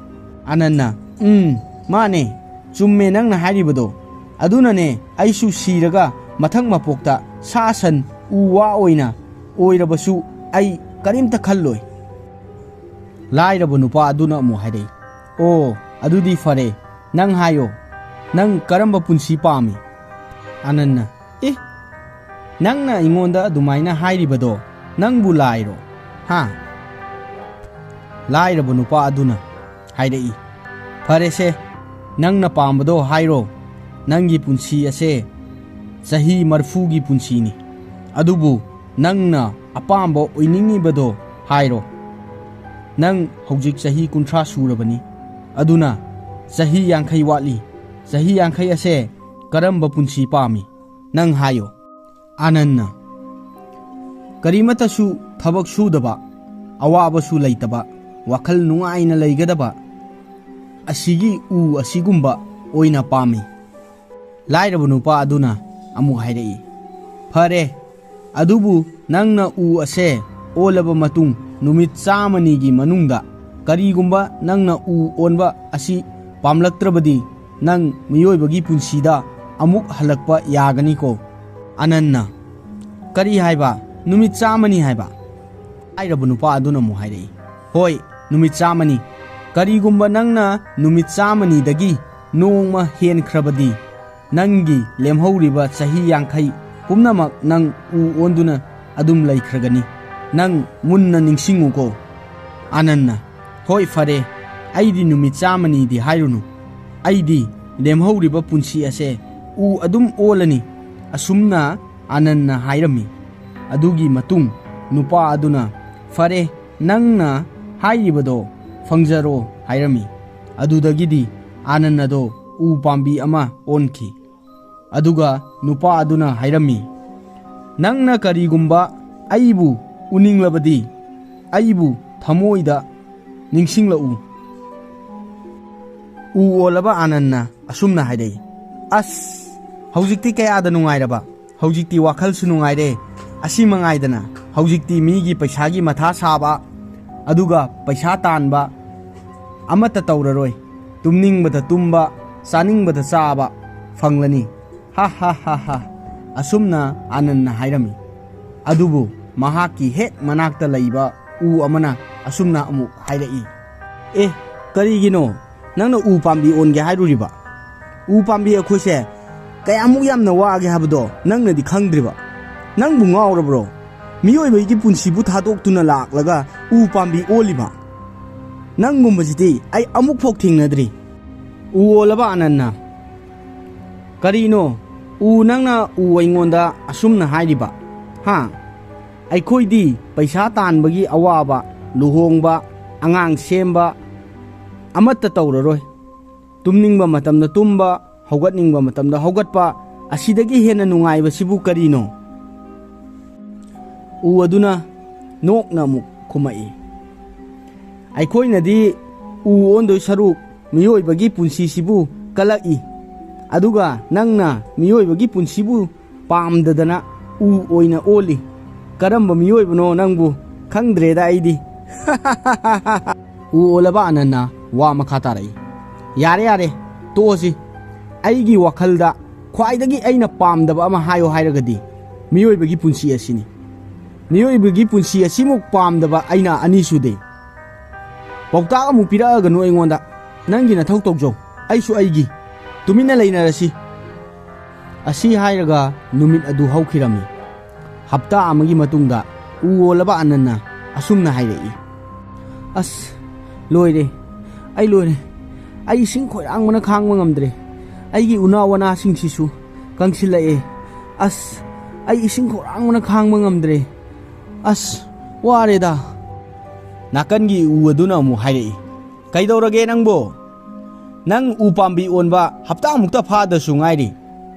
ꯑꯥꯅꯟꯅ, "ꯎꯝ, ꯃꯥꯅꯦ, ꯆꯨꯝꯃꯦ ꯅꯪꯅ ꯍꯥꯏꯔꯤꯕꯗꯣ꯫ ꯑꯗꯨꯅꯅꯦ ꯑꯩꯁꯨ ꯁꯤꯔꯒ ꯃꯊꯪ ꯃꯄꯣꯛꯇ ꯁꯥ ꯁꯟ ꯎ ꯋꯥ ꯑꯣꯏꯅ ꯑꯣꯏꯔꯕꯁꯨ ꯑꯩ ꯀꯔꯤꯝꯇ ꯈꯜꯂꯣꯏ꯫" ꯂꯥꯏꯔꯕ ꯅꯨꯄꯥ ꯑꯗꯨꯅ ꯑꯃꯨꯛ ꯍꯥꯏꯔꯛꯏ, "ꯑꯣ, ꯑꯗꯨꯗꯤ ꯐꯔꯦ, ꯅꯪ ꯍꯥꯏꯌꯣ, ꯅꯪ ꯀꯔꯝꯕ ꯄꯨꯟꯁꯤ ꯄꯥꯝꯃꯤ?" ꯑꯥꯅꯟꯅ, "ꯑꯦ, ꯅꯪꯅ ꯑꯩꯉꯣꯟꯗ ꯑꯗꯨꯃꯥꯏꯅ ꯍꯥꯏꯔꯤꯕꯗꯣ ꯅꯪꯕꯨ ꯂꯥꯏꯔꯣ? ꯍꯥ?" ꯂꯥꯏꯔꯕ ꯅꯨꯄꯥ ꯑꯗꯨꯅ ꯍꯥꯏꯔꯛꯏ, "ꯐꯔꯦꯁꯦ, ꯅꯪꯅ ꯄꯥꯝꯕꯗꯣ ꯍꯥꯏꯔꯣ꯫ ꯅꯪꯒꯤ ꯄꯨꯟꯁꯤ ꯑꯁꯦ ꯆꯍꯤ ꯃꯔꯤꯐꯨꯒꯤ ꯄꯨꯟꯁꯤꯅꯤ꯫ ꯑꯗꯨꯕꯨ ꯅꯪꯅ ꯑꯄꯥꯝꯕ ꯑꯣꯏꯅꯤꯡꯉꯤꯕꯗꯣ ꯍꯥꯏꯔꯣ꯫ ꯅꯪ ꯍꯧꯖꯤꯛ ꯆꯍꯤ ꯀꯨꯟꯊ꯭ꯔꯥ ꯁꯨꯔꯕꯅꯤ꯫ ꯑꯗꯨꯅ ꯆꯍꯤ ꯌꯥꯡꯈꯩ ꯋꯥꯠꯂꯤ꯫ ꯆꯍꯤ ꯌꯥꯡꯈꯩ ꯑꯁꯦ ꯀꯔꯝꯕ ꯄꯨꯟꯁꯤ ꯄꯥꯝꯃꯤ? ꯅꯪ ꯍꯥꯏꯌꯣ꯫ ꯑꯥꯅꯟꯅ, ꯀꯔꯤꯃꯠꯇꯁꯨ ꯊꯕꯛ ꯁꯨꯗꯕ, ꯑꯋꯥꯕꯁꯨ ꯂꯩꯇꯕ, ꯋꯥꯈꯜ ꯅꯨꯡꯉꯥꯏꯅ ꯂꯩꯒꯗꯕ ꯑꯁꯤꯒꯤ ꯎ ꯑꯁꯤꯒꯨꯝꯕ ꯑꯣꯏꯅ ꯄꯥꯝꯃꯤ꯫ ꯂꯥꯏꯔꯕ ꯅꯨꯄꯥ ꯑꯗꯨꯅ ꯑꯃꯨꯛ ꯍꯥꯏꯔꯛꯏ, "ꯐꯔꯦ, ꯑꯗꯨꯕꯨ ꯅꯪꯅ ꯎ ꯑꯁꯦ ꯑꯣꯜꯂꯕ ꯃꯇꯨꯡ ꯅꯨꯃꯤꯠ ꯆꯥꯝꯃꯅꯤꯒꯤ ꯃꯅꯨꯡꯗ ꯀꯔꯤꯒꯨꯝꯕ ꯅꯪꯅ ꯎ ꯑꯣꯟꯕ ꯑꯁꯤ ꯄꯥꯝꯂꯛꯇ꯭ꯔꯕꯗꯤ ꯅꯪ ꯃꯤꯑꯣꯏꯕꯒꯤ ꯄꯨꯟꯁꯤꯗ ꯑꯃꯨꯛ ꯍꯜꯂꯛꯄ ꯌꯥꯒꯅꯤꯀꯣ?" ꯑꯥꯅꯟꯅ, "ꯀꯔꯤ ꯍꯥꯏꯕ? ꯅꯨꯃꯤꯠ ꯆꯥꯝꯃꯅꯤ ꯍꯥꯏꯕ?" ꯂꯥꯏꯔꯕ ꯅꯨꯄꯥ ꯑꯗꯨꯅ ꯑꯃꯨꯛ ꯍꯥꯏꯔꯛꯏ, "ꯍꯣꯏ, ꯅꯨꯃꯤꯠ ꯆꯥꯝꯃꯅꯤ꯫ ꯀꯔꯤꯒꯨꯝꯕ ꯅꯪꯅ ꯅꯨꯃꯤꯠ ꯆꯥꯝꯃꯅꯤꯗꯒꯤ ꯅꯣꯡꯃ ꯍꯦꯟꯈ꯭ꯔꯕꯗꯤ, ꯅꯪꯒꯤ ꯂꯦꯝꯍꯧꯔꯤꯕ ꯆꯍꯤ ꯌꯥꯡꯈꯩ ꯄꯨꯝꯅꯃꯛ ꯅꯪ ꯎ ꯑꯣꯟꯗꯨꯅ ꯑꯗꯨꯝ ꯂꯩꯈ꯭ꯔꯒꯅꯤ꯫ ꯅꯪ ꯃꯨꯟꯅ ꯅꯤꯡꯁꯤꯡꯉꯨꯀꯣ꯫" ꯑꯥꯅꯟꯅ, "ꯍꯣꯏ, ꯐꯔꯦ, ꯑꯩꯗꯤ ꯅꯨꯃꯤꯠ ꯆꯥꯝꯃꯅꯤꯗꯤ ꯍꯥꯏꯔꯨꯅꯨ꯫ ꯑꯩꯗꯤ ꯂꯦꯝꯍꯧꯔꯤꯕ ꯄꯨꯟꯁꯤ ꯑꯁꯦ ꯎ ꯑꯗꯨꯝ ꯑꯣꯜꯂꯅꯤ꯫" ꯑꯁꯨꯝꯅ ꯑꯥꯅꯟꯅ ꯍꯥꯏꯔꯝꯃꯤ꯫ ꯑꯗꯨꯒꯤ ꯃꯇꯨꯡ ꯅꯨꯄꯥ ꯑꯗꯨꯅ, "ꯐꯔꯦ, ꯅꯪꯅ ꯍꯥꯏꯔꯤꯕꯗꯣ ꯐꯪꯖꯔꯣ" ꯍꯥꯏꯔꯝꯃꯤ꯫ ꯑꯗꯨꯗꯒꯤꯗꯤ ꯑꯥꯅꯟꯗꯗꯣ ꯎ ꯄꯥꯝꯕꯤ ꯑꯃ ꯑꯣꯟꯈꯤ꯫ ꯑꯗꯨꯒ ꯅꯨꯄꯥ ꯑꯗꯨꯅ ꯍꯥꯏꯔꯝꯃꯤ, "ꯅꯪꯅ ꯀꯔꯤꯒꯨꯝꯕ ꯑꯩꯕꯨ ꯎꯅꯤꯡꯂꯕꯗꯤ, ꯑꯩꯕꯨ ꯊꯃꯣꯏꯗ ꯅꯤꯡꯁꯤꯡꯂꯛꯎ꯫" ꯎ ꯑꯣꯜꯂꯕ ꯑꯥꯅꯟꯅ ꯑꯁꯨꯝꯅ ꯍꯥꯏꯔꯛꯏ, "ꯑꯁ, ꯍꯧꯖꯤꯛꯇꯤ ꯀꯌꯥꯗ ꯅꯨꯡꯉꯥꯏꯔꯕ! ꯍꯧꯖꯤꯛꯇꯤ ꯋꯥꯈꯜꯁꯨ ꯅꯨꯡꯉꯥꯏꯔꯦ꯫ ꯑꯁꯤ ꯃꯉꯥꯏꯗꯅ, ꯍꯧꯖꯤꯛꯇꯤ ꯃꯤꯒꯤ ꯄꯩꯁꯥꯒꯤ ꯃꯊꯥ ꯁꯥꯕ, ꯑꯗꯨꯒ ꯄꯩꯁꯥ ꯇꯥꯟꯕ ꯑꯃꯠꯇ ꯇꯧꯔꯔꯣꯏ꯫ ꯇꯨꯝꯅꯤꯡꯕꯗ ꯇꯨꯝꯕ, ꯆꯥꯅꯤꯡꯕꯗ ꯆꯥꯕ ꯐꯪꯂꯅꯤ꯫ ꯍꯥ ꯍꯥ ꯍꯥ ꯍꯥ꯫" ꯑꯁꯨꯝꯅ ꯑꯥꯅꯟꯅ ꯍꯥꯏꯔꯝꯃꯤ꯫ ꯑꯗꯨꯕꯨ ꯃꯍꯥꯛꯀꯤ ꯍꯦꯛ ꯃꯅꯥꯛꯇ ꯂꯩꯕ ꯎ ꯑꯃꯅ ꯑꯁꯨꯝꯅ ꯑꯃꯨꯛ ꯍꯥꯏꯔꯛꯏ, "ꯑꯦ, ꯀꯔꯤꯒꯤꯅꯣ ꯅꯪꯅ ꯎ ꯄꯥꯝꯕꯤ ꯑꯣꯟꯒꯦ ꯍꯥꯏꯔꯨꯔꯤꯕ? ꯎ ꯄꯥꯝꯕꯤ ꯑꯩꯈꯣꯏꯁꯦ ꯀꯌꯥꯃꯨꯛ ꯌꯥꯝꯅ ꯋꯥꯒꯦ ꯍꯥꯏꯕꯗꯣ ꯅꯪꯅꯗꯤ ꯈꯪꯗ꯭ꯔꯤꯕ꯫ ꯅꯪꯕꯨ ꯉꯥꯎꯔꯕ꯭ꯔꯣ? ꯃꯤꯑꯣꯏꯕꯒꯤ ꯄꯨꯟꯁꯤꯕꯨ ꯊꯥꯗꯣꯛꯇꯨꯅ ꯂꯥꯛꯂꯒ ꯎ ꯄꯥꯝꯕꯤ ꯑꯣꯜꯂꯤꯕ? ꯅꯪꯒꯨꯝꯕꯁꯤꯗꯤ ꯑꯩ ꯑꯃꯨꯛ ꯐꯥꯎ ꯊꯦꯡꯅꯗ꯭ꯔꯤ꯫" ꯎ ꯑꯣꯜꯂꯕ ꯑꯥꯅꯟꯅ, "ꯀꯔꯤꯅꯣ ꯎ ꯅꯪꯅ ꯎ ꯑꯩꯉꯣꯟꯗ ꯑꯁꯨꯝꯅ ꯍꯥꯏꯔꯤꯕ? ꯍꯥ? ꯑꯩꯈꯣꯏꯗꯤ ꯄꯩꯁꯥ ꯇꯥꯟꯕꯒꯤ ꯑꯋꯥꯕ, ꯂꯨꯍꯣꯡꯕ, ꯑꯉꯥꯡ ꯁꯦꯝꯕ ꯑꯃꯠꯇ ꯇꯧꯔꯔꯣꯏ꯫ ꯇꯨꯝꯅꯤꯡꯕ ꯃꯇꯝꯗ ꯇꯨꯝꯕ, ꯍꯧꯒꯠꯅꯤꯡꯕ ꯃꯇꯝꯗ ꯍꯧꯒꯠꯄ, ꯑꯁꯤꯗꯒꯤ ꯍꯦꯟꯅ ꯅꯨꯡꯉꯥꯏꯕꯁꯤꯕꯨ ꯀꯔꯤꯅꯣ? ꯎ ꯑꯗꯨꯅ ꯅꯣꯛꯅ ꯑꯃꯨꯛ ꯈꯨꯝꯃꯛꯏ, "ꯑꯩꯈꯣꯏꯅꯗꯤ ꯎ ꯑꯣꯟꯗꯣꯏ ꯁꯔꯨꯛ ꯃꯤꯑꯣꯏꯕꯒꯤ ꯄꯨꯟꯁꯤꯁꯤꯕꯨ ꯀꯜꯂꯛꯏ, ꯑꯗꯨꯒ ꯅꯪꯅ ꯃꯤꯑꯣꯏꯕꯒꯤ ꯄꯨꯟꯁꯤꯕꯨ ꯄꯥꯝꯗꯗꯅ ꯎ ꯑꯣꯏꯅ ꯑꯣꯜꯂꯤ꯫ ꯀꯔꯝꯕ ꯃꯤꯑꯣꯏꯕꯅꯣ ꯅꯪꯕꯨ? ꯈꯪꯗ꯭ꯔꯦꯗ ꯑꯩꯗꯤ꯫" ꯎ ꯑꯣꯜꯂꯕ ꯑꯅꯟꯅ ꯋꯥ ꯃꯈꯥ ꯇꯥꯔꯛꯏ, "ꯌꯥꯔꯦ, ꯌꯥꯔꯦ, ꯇꯣꯛꯑꯁꯤ꯫ ꯑꯩꯒꯤ ꯋꯥꯈꯜꯗ ꯈ꯭ꯋꯥꯏꯗꯒꯤ ꯑꯩꯅ ꯄꯥꯝꯗꯕ ꯑꯃ ꯍꯥꯏꯌꯣ ꯍꯥꯏꯔꯒꯗꯤ ꯃꯤꯑꯣꯏꯕꯒꯤ ꯄꯨꯟꯁꯤ ꯑꯁꯤꯅꯤ꯫ ꯃꯤꯑꯣꯏꯕꯒꯤ ꯄꯨꯟꯁꯤ ꯑꯁꯤꯃꯨꯛ ꯄꯥꯝꯗꯕ ꯑꯩꯅ ꯑꯅꯤ ꯁꯨꯗꯦ꯫ ꯄꯥꯎꯇꯥꯛ ꯑꯃꯨꯛ ꯄꯤꯔꯛꯑꯒꯅꯨ ꯑꯩꯉꯣꯟꯗ꯫ ꯅꯪꯒꯤ ꯅꯊꯧ ꯇꯧꯖꯧ, ꯑꯩꯁꯨ ꯑꯩꯒꯤ꯫ ꯇꯨꯃꯤꯟꯅ ꯂꯩꯅꯔꯁꯤ꯫" ꯑꯁꯤ ꯍꯥꯏꯔꯒ ꯅꯨꯃꯤꯠ ꯑꯗꯨ ꯍꯧꯈꯤꯔꯝꯃꯤ꯫ ꯍꯞꯇꯥ ꯑꯃꯒꯤ ꯃꯇꯨꯡꯗ ꯎ ꯑꯣꯜꯂꯕ ꯑꯅꯟꯅ ꯑꯁꯨꯝꯅ ꯍꯥꯏꯔꯛꯏ, "ꯑꯁ, ꯂꯣꯏꯔꯦ, ꯑꯩ ꯂꯣꯏꯔꯦ꯫ ꯑꯩ ꯏꯁꯤꯡ ꯈꯣꯏꯔꯥꯡꯕꯅ ꯈꯥꯡꯕ ꯉꯝꯗ꯭ꯔꯦ꯫ ꯑꯩꯒꯤ ꯎꯅꯥ ꯋꯥꯅꯥꯁꯤꯡꯁꯤꯁꯨ ꯀꯪꯁꯤꯜꯂꯛꯑꯦ꯫ ꯑꯁ, ꯑꯩ ꯏꯁꯤꯡ ꯈꯣꯏꯔꯥꯡꯕꯅ ꯈꯥꯡꯕ ꯉꯝꯗ꯭ꯔꯦ꯫ ꯑꯁ, ꯋꯥꯔꯦꯗ꯫" ꯅꯥꯀꯟꯒꯤ ꯎ ꯑꯗꯨꯅ ꯑꯃꯨꯛ ꯍꯥꯏꯔꯛꯏ, "ꯀꯩꯗꯧꯔꯒꯦ ꯅꯪꯕꯣ? ꯅꯪ ꯎ ꯄꯥꯝꯕꯤ ꯑꯣꯟꯕ ꯍꯞꯇꯥꯃꯨꯛꯇ ꯐꯥꯗꯁꯨ ꯉꯥꯏꯔꯤ,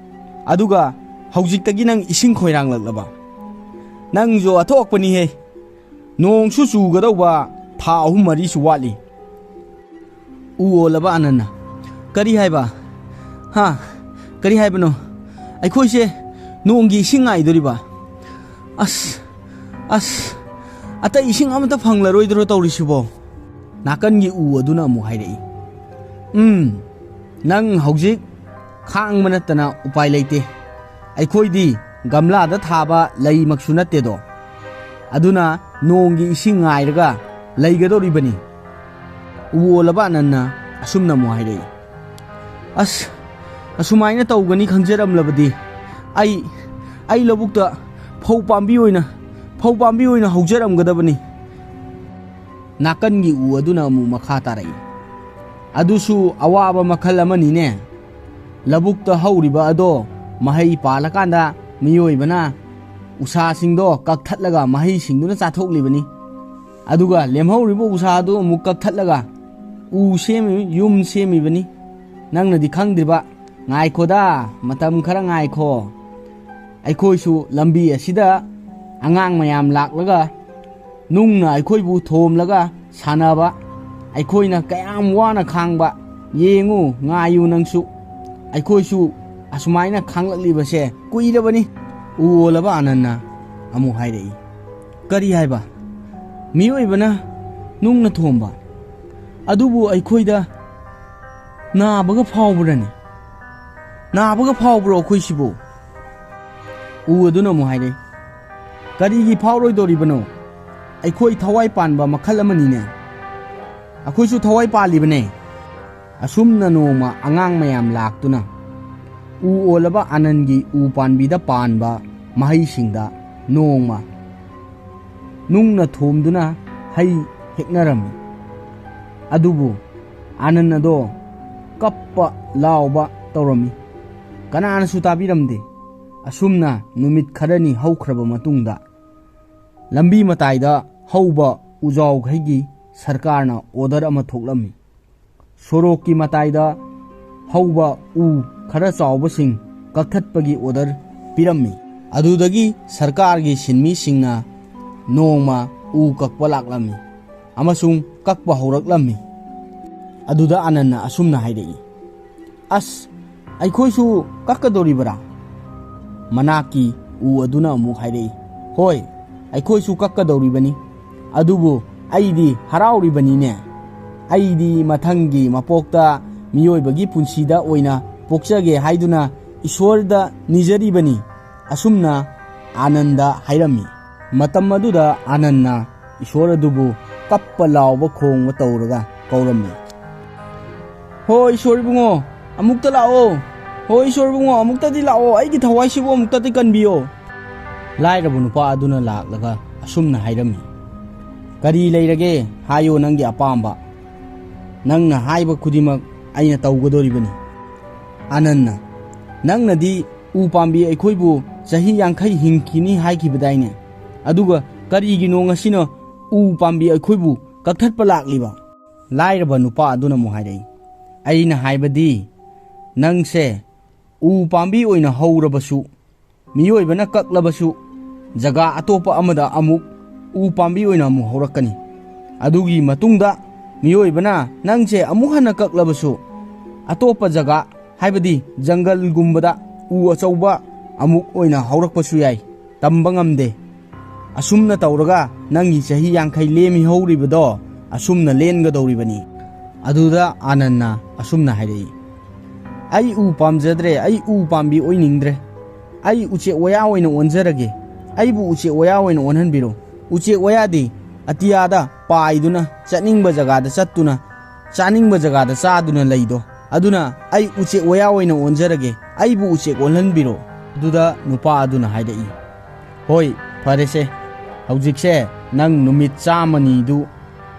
ꯑꯗꯨꯒ ꯍꯧꯖꯤꯛꯇꯒꯤ ꯅꯪ ꯏꯁꯤꯡ ꯈꯣꯏꯔꯥꯡꯂꯛꯂꯕ? ꯅꯪꯁꯨ ꯑꯊꯣꯛꯄꯅꯤꯍꯦ꯫ ꯅꯣꯡꯁꯨ ꯆꯨꯒꯗꯧꯕ ꯊꯥ ꯑꯍꯨꯝ ꯃꯔꯤꯁꯨ ꯋꯥꯠꯂꯤ꯫" ꯎ ꯑꯣꯜꯂꯕ ꯑꯅꯟꯅ, "ꯀꯔꯤ ꯍꯥꯏꯕ? ꯍꯥ? ꯀꯔꯤ ꯍꯥꯏꯕꯅꯣ? ꯑꯩꯈꯣꯏꯁꯦ ꯅꯣꯡꯒꯤ ꯏꯁꯤꯡ ꯉꯥꯏꯗꯣꯔꯤꯕ? ꯑꯁ, ꯑꯁ, ꯑꯇꯩ ꯏꯁꯤꯡ ꯑꯃꯠꯇ ꯐꯪꯂꯔꯣꯏꯗ꯭ꯔꯣ ꯇꯧꯔꯤꯁꯤꯕꯣ?" ꯅꯥꯀꯟꯒꯤ ꯎ ꯑꯗꯨꯅ ꯑꯃꯨꯛ ꯍꯥꯏꯔꯛꯏ, "ꯎꯝ, ꯅꯪ ꯍꯧꯖꯤꯛ ꯈꯥꯡꯕ ꯅꯠꯇꯅ ꯎꯄꯥꯏ ꯂꯩꯇꯦ꯫ ꯑꯩꯈꯣꯏꯗꯤ ꯒꯝꯂꯥꯗ ꯊꯥꯕ ꯂꯩꯃꯛꯁꯨ ꯅꯠꯇꯦꯗꯣ꯫ ꯑꯗꯨꯅ ꯅꯣꯡꯒꯤ ꯏꯁꯤꯡ ꯉꯥꯏꯔꯒ ꯂꯩꯒꯗꯧꯔꯤꯕꯅꯤ꯫" ꯎ ꯑꯣꯜꯂꯕ ꯑꯅꯟꯅ ꯑꯁꯨꯝꯅ ꯑꯃꯨꯛ ꯍꯥꯏꯔꯛꯏ, "ꯑꯁ, ꯑꯁꯨꯃꯥꯏꯅ ꯇꯧꯒꯅꯤ ꯈꯪꯖꯔꯝꯂꯕꯗꯤ ꯑꯩ, ꯑꯩ ꯂꯧꯕꯨꯛꯇ ꯐꯧ ꯄꯥꯝꯕꯤ ꯑꯣꯏꯅ, ꯐꯧ ꯄꯥꯝꯕꯤ ꯑꯣꯏꯅ ꯍꯧꯖꯔꯝꯒꯗꯕꯅꯤ꯫" ꯅꯥꯀꯟꯒꯤ ꯎ ꯑꯗꯨꯅ ꯑꯃꯨꯛ ꯃꯈꯥ ꯇꯥꯔꯛꯏ, "ꯑꯗꯨꯁꯨ ꯑꯋꯥꯕ ꯃꯈꯜ ꯑꯃꯅꯤꯅꯦ꯫ ꯂꯧꯕꯨꯛꯇ ꯍꯧꯔꯤꯕ ꯑꯗꯣ ꯃꯍꯩ ꯄꯥꯜꯂꯀꯥꯟꯗ ꯃꯤꯑꯣꯏꯕꯅ ꯎꯁꯥꯁꯤꯡꯗꯣ ꯀꯛꯊꯠꯂꯒ ꯃꯍꯩꯁꯤꯡꯗꯨꯅ ꯆꯥꯊꯣꯛꯂꯤꯕꯅꯤ꯫ ꯑꯗꯨꯒ ꯂꯦꯝꯍꯧꯔꯤꯕ ꯎꯁꯥꯗꯨ ꯑꯃꯨꯛ ꯀꯛꯊꯠꯂꯒ ꯎ ꯁꯦꯝꯃꯤ, ꯌꯨꯝ ꯁꯦꯝꯃꯤꯕꯅꯤ꯫ "ꯅꯪꯅꯗꯤ ꯈꯪꯗ꯭ꯔꯤꯕ, ꯉꯥꯏꯈꯣꯗ, ꯃꯇꯝ ꯈꯔ ꯉꯥꯏꯈꯣ꯫ ꯑꯩꯈꯣꯏꯁꯨ ꯂꯝꯕꯤ ꯑꯁꯤꯗ ꯑꯉꯥꯡ ꯃꯌꯥꯝ ꯂꯥꯛꯂꯒ ꯅꯨꯡꯅ ꯑꯩꯈꯣꯏꯕꯨ ꯊꯣꯝꯂꯒ ꯁꯥꯟꯅꯕ, ꯑꯩꯈꯣꯏꯅ ꯀꯌꯥꯝ ꯋꯥꯅ ꯈꯥꯡꯕ, ꯌꯦꯡꯉꯨ, ꯉꯥꯏꯌꯨ ꯅꯪꯁꯨ꯫ ꯑꯩꯈꯣꯏꯁꯨ ꯑꯁꯨꯃꯥꯏꯅ ꯈꯥꯡꯂꯛꯂꯤꯕꯁꯦ ꯀꯨꯏꯔꯕꯅꯤ", ꯎ ꯑꯣꯜꯂꯕ ꯑꯥꯅꯟꯅ ꯑꯃꯨꯛ ꯍꯥꯏꯔꯛꯏ꯫ "ꯀꯔꯤ ꯍꯥꯏꯕ? ꯃꯤꯑꯣꯏꯕꯅ ꯅꯨꯡꯅ ꯊꯣꯝꯕ? ꯑꯗꯨꯕꯨ ꯑꯩꯈꯣꯏꯗ ꯅꯥꯕꯒ ꯐꯥꯎꯕ꯭ꯔꯅꯦ? ꯅꯥꯕꯒ ꯐꯥꯎꯕ꯭ꯔꯣ ꯑꯩꯈꯣꯏꯁꯤꯕꯨ?" ꯎ ꯑꯗꯨꯅ ꯑꯃꯨꯛ ꯍꯥꯏꯔꯛꯏ, "ꯀꯔꯤꯒꯤ ꯐꯥꯎꯔꯣꯏꯗꯧꯔꯤꯕꯅꯣ? ꯑꯩꯈꯣꯏ ꯊꯋꯥꯏ ꯄꯥꯟꯕ ꯃꯈꯜ ꯑꯃꯅꯤꯅꯦ꯫ ꯑꯩꯈꯣꯏꯁꯨ ꯊꯋꯥꯏ ꯄꯥꯜꯂꯤꯕꯅꯦ꯫" ꯑꯁꯨꯝꯅ ꯅꯣꯡꯃ ꯑꯉꯥꯡ ꯃꯌꯥꯝ ꯂꯥꯛꯇꯨꯅ ꯎ ꯑꯣꯜꯂꯕ ꯑꯥꯅꯟꯒꯤ ꯎ ꯄꯥꯟꯕꯤꯗ ꯄꯥꯟꯕ ꯃꯍꯩꯁꯤꯡꯗ ꯅꯣꯡꯃ ꯅꯨꯡꯅ ꯊꯣꯝꯗꯨꯅ ꯍꯩ ꯍꯦꯛꯅꯔꯝꯃꯤ꯫ ꯑꯗꯨꯕꯨ ꯑꯥꯅꯟ ꯑꯗꯣ ꯀꯞꯄ ꯂꯥꯎꯕ ꯇꯧꯔꯝꯃꯤ꯫ ꯀꯅꯥꯅꯁꯨ ꯇꯥꯕꯤꯔꯝꯗꯦ꯫ ꯑꯁꯨꯝꯅ ꯅꯨꯃꯤꯠ ꯈꯔꯅꯤ ꯍꯧꯈ꯭ꯔꯕ ꯃꯇꯨꯡꯗ, ꯂꯝꯕꯤ ꯃꯇꯥꯏꯗ ꯍꯧꯕ ꯎꯖꯥꯎꯈꯩꯒꯤ ꯁꯔꯀꯥꯔꯅ ꯑꯣꯔꯗꯔ ꯑꯃ ꯊꯣꯛꯂꯝꯃꯤ꯫ ꯁꯣꯔꯣꯛꯀꯤ ꯃꯇꯥꯏꯗ ꯍꯧꯕ ꯎ ꯈꯔ ꯆꯥꯎꯕꯁꯤꯡ ꯀꯛꯊꯠꯄꯒꯤ ꯑꯣꯔꯗꯔ ꯄꯤꯔꯝꯃꯤ꯫ ꯑꯗꯨꯗꯒꯤ ꯁꯔꯀꯥꯔꯒꯤ ꯁꯤꯟꯃꯤꯁꯤꯡꯅ ꯅꯣꯡꯃ ꯎ ꯀꯛꯄ ꯂꯥꯛꯂꯝꯃꯤ ꯑꯃꯁꯨꯡ ꯀꯛꯄ ꯍꯧꯔꯛꯂꯝꯃꯤ꯫ ꯑꯗꯨꯗ ꯑꯥꯅꯟꯅ ꯑꯁꯨꯝꯅ ꯍꯥꯏꯔꯛꯏ, "ꯑꯁ, ꯑꯩꯈꯣꯏꯁꯨ ꯀꯛꯀꯗꯧꯔꯤꯕꯔꯥ?" ꯃꯅꯥꯛꯀꯤ ꯎ ꯑꯗꯨꯅ ꯑꯃꯨꯛ ꯍꯥꯏꯔꯛꯏ, "ꯍꯣꯏ, ꯑꯩꯈꯣꯏꯁꯨ ꯀꯛꯀꯗꯧꯔꯤꯕꯅꯤ꯫ ꯑꯗꯨꯕꯨ ꯑꯩꯗꯤ ꯍꯔꯥꯎꯔꯤꯕꯅꯤꯅꯦ꯫ ꯑꯩꯗꯤ ꯃꯊꯪꯒꯤ ꯃꯄꯣꯛꯇ ꯃꯤꯑꯣꯏꯕꯒꯤ ꯄꯨꯟꯁꯤꯗ ꯑꯣꯏꯅ ꯄꯣꯛꯆꯒꯦ ꯍꯥꯏꯗꯨꯅ ꯏꯁꯣꯔꯗ ꯅꯤꯖꯔꯤꯕꯅꯤ꯫" ꯑꯁꯨꯝꯅ ꯑꯥꯅꯟꯗ ꯍꯥꯏꯔꯝꯃꯤ꯫ ꯃꯇꯝ ꯑꯗꯨꯗ ꯑꯥꯅꯟꯅ ꯏꯁꯣꯔ ꯑꯗꯨꯕꯨ ꯀꯞꯄ ꯂꯥꯎꯕ ꯈꯣꯡꯕ ꯇꯧꯔꯒ ꯀꯧꯔꯝꯃꯤ, "ꯍꯣ ꯏꯁꯣꯔ ꯏꯕꯨꯡꯉꯣ, ꯑꯃꯨꯛꯇ ꯂꯥꯛꯑꯣ꯫ ꯍꯣ ꯏꯁꯣꯔ ꯏꯕꯨꯡꯉꯣ, ꯑꯃꯨꯛꯇꯗꯤ ꯂꯥꯛꯑꯣ, ꯑꯩꯒꯤ ꯊꯋꯥꯏꯁꯤꯕꯨ ꯑꯃꯨꯛꯇꯗꯤ ꯀꯟꯕꯤꯌꯣ꯫" ꯂꯥꯏꯔꯕ ꯅꯨꯄꯥ ꯑꯗꯨꯅ ꯂꯥꯛꯂꯒ ꯑꯁꯨꯝꯅ ꯍꯥꯏꯔꯝꯃꯤ, "ꯀꯔꯤ ꯂꯩꯔꯒꯦ? ꯍꯥꯏꯌꯣ ꯅꯪꯒꯤ ꯑꯄꯥꯝꯕ꯫ ꯅꯪꯅ ꯍꯥꯏꯕ ꯈꯨꯗꯤꯡꯃꯛ ꯑꯩꯅ ꯇꯧꯒꯗꯧꯔꯤꯕꯅꯤ꯫" ꯑꯥꯅꯟꯅ, "ꯅꯪꯅꯗꯤ ꯎ ꯄꯥꯝꯕꯤ ꯑꯩꯈꯣꯏꯕꯨ ꯆꯍꯤ ꯌꯥꯡꯈꯩ ꯍꯤꯡꯈꯤꯅꯤ ꯍꯥꯏꯈꯤꯕꯗꯥꯏꯅꯦ? ꯑꯗꯨꯒ ꯀꯔꯤꯒꯤꯅꯣ ꯉꯁꯤꯅ ꯎ ꯄꯥꯝꯕꯤ ꯑꯩꯈꯣꯏꯕꯨ ꯀꯛꯊꯠꯄ ꯂꯥꯛꯂꯤꯕ?" ꯂꯥꯏꯔꯕ ꯅꯨꯄꯥ ꯑꯗꯨꯅ ꯑꯃꯨꯛ ꯍꯥꯏꯔꯛꯏ, ꯑꯩꯅ ꯍꯥꯏꯕꯗꯤ, ꯅꯪꯁꯦ ꯎ ꯄꯥꯝꯕꯤ ꯑꯣꯏꯅ ꯍꯧꯔꯕꯁꯨ, ꯃꯤꯑꯣꯏꯕꯅ ꯀꯛꯂꯕꯁꯨ, ꯖꯒꯥ ꯑꯇꯣꯞꯄ ꯑꯃꯗ ꯑꯃꯨꯛ ꯎ ꯄꯥꯝꯕꯤ ꯑꯣꯏꯅ ꯑꯃꯨꯛ ꯍꯧꯔꯛꯀꯅꯤ꯫ ꯑꯗꯨꯒꯤ ꯃꯇꯨꯡꯗ ꯃꯤꯑꯣꯏꯕꯅ ꯅꯪꯁꯦ ꯑꯃꯨꯛ ꯍꯟꯅ ꯀꯛꯂꯕꯁꯨ, ꯑꯇꯣꯞꯄ ꯖꯒꯥ, ꯍꯥꯏꯕꯗꯤ ꯖꯪꯒꯜꯒꯨꯝꯕꯗ ꯎ ꯑꯆꯧꯕ ꯑꯃꯨꯛ ꯑꯣꯏꯅ ꯍꯧꯔꯛꯄꯁꯨ ꯌꯥꯏ, ꯇꯝꯕ ꯉꯝꯗꯦ꯫ ꯑꯁꯨꯝꯅ ꯇꯧꯔꯒ ꯅꯪꯒꯤ ꯆꯍꯤ ꯌꯥꯡꯈꯩ ꯂꯦꯝꯃꯤꯍꯧꯔꯤꯕꯗꯣ ꯑꯁꯨꯝꯅ ꯂꯦꯟꯒꯗꯧꯔꯤꯕꯅꯤ꯫ ꯑꯗꯨꯗ ꯑꯥꯅꯟꯅ ꯑꯁꯨꯝꯅ ꯍꯥꯏꯔꯛꯏ, "ꯑꯩ ꯎ ꯄꯥꯝꯖꯗ꯭ꯔꯦ, ꯑꯩ ꯎ ꯄꯥꯝꯕꯤ ꯑꯣꯏꯅꯤꯡꯗ꯭ꯔꯦ꯫ ꯑꯩ ꯎꯆꯦꯛ ꯋꯥꯌꯥ ꯑꯣꯏꯅ ꯑꯣꯟꯖꯔꯒꯦ꯫ ꯑꯩꯕꯨ ꯎꯆꯦꯛ ꯋꯥꯌꯥ ꯑꯣꯏꯅ ꯑꯣꯟꯍꯟꯕꯤꯔꯣ꯫ ꯎꯆꯦꯛ ꯋꯥꯌꯥꯗꯤ ꯑꯇꯤꯌꯥꯗ ꯄꯥꯏꯗꯨꯅ ꯆꯠꯅꯤꯡꯕ ꯖꯒꯥꯗ ꯆꯠꯇꯨꯅ ꯆꯥꯅꯤꯡꯕ ꯖꯒꯥꯗ ꯆꯥꯗꯨꯅ ꯂꯩꯗꯣ꯫ ꯑꯗꯨꯅ ꯑꯩ ꯎꯆꯦꯛ ꯋꯥꯌꯥ ꯑꯣꯏꯅ ꯑꯣꯟꯖꯔꯒꯦ꯫ ꯑꯩꯕꯨ ꯎꯆꯦꯛ ꯑꯣꯜꯍꯟꯕꯤꯔꯣ꯫" ꯑꯗꯨꯗ ꯅꯨꯄꯥ ꯑꯗꯨꯅ ꯍꯥꯏꯔꯛꯏ, "ꯍꯣꯏ, ꯐꯔꯦꯁꯦ꯫ ꯍꯧꯖꯤꯛꯁꯦ ꯅꯪ ꯅꯨꯃꯤꯠ ꯆꯥꯝꯃꯅꯤꯗꯨ,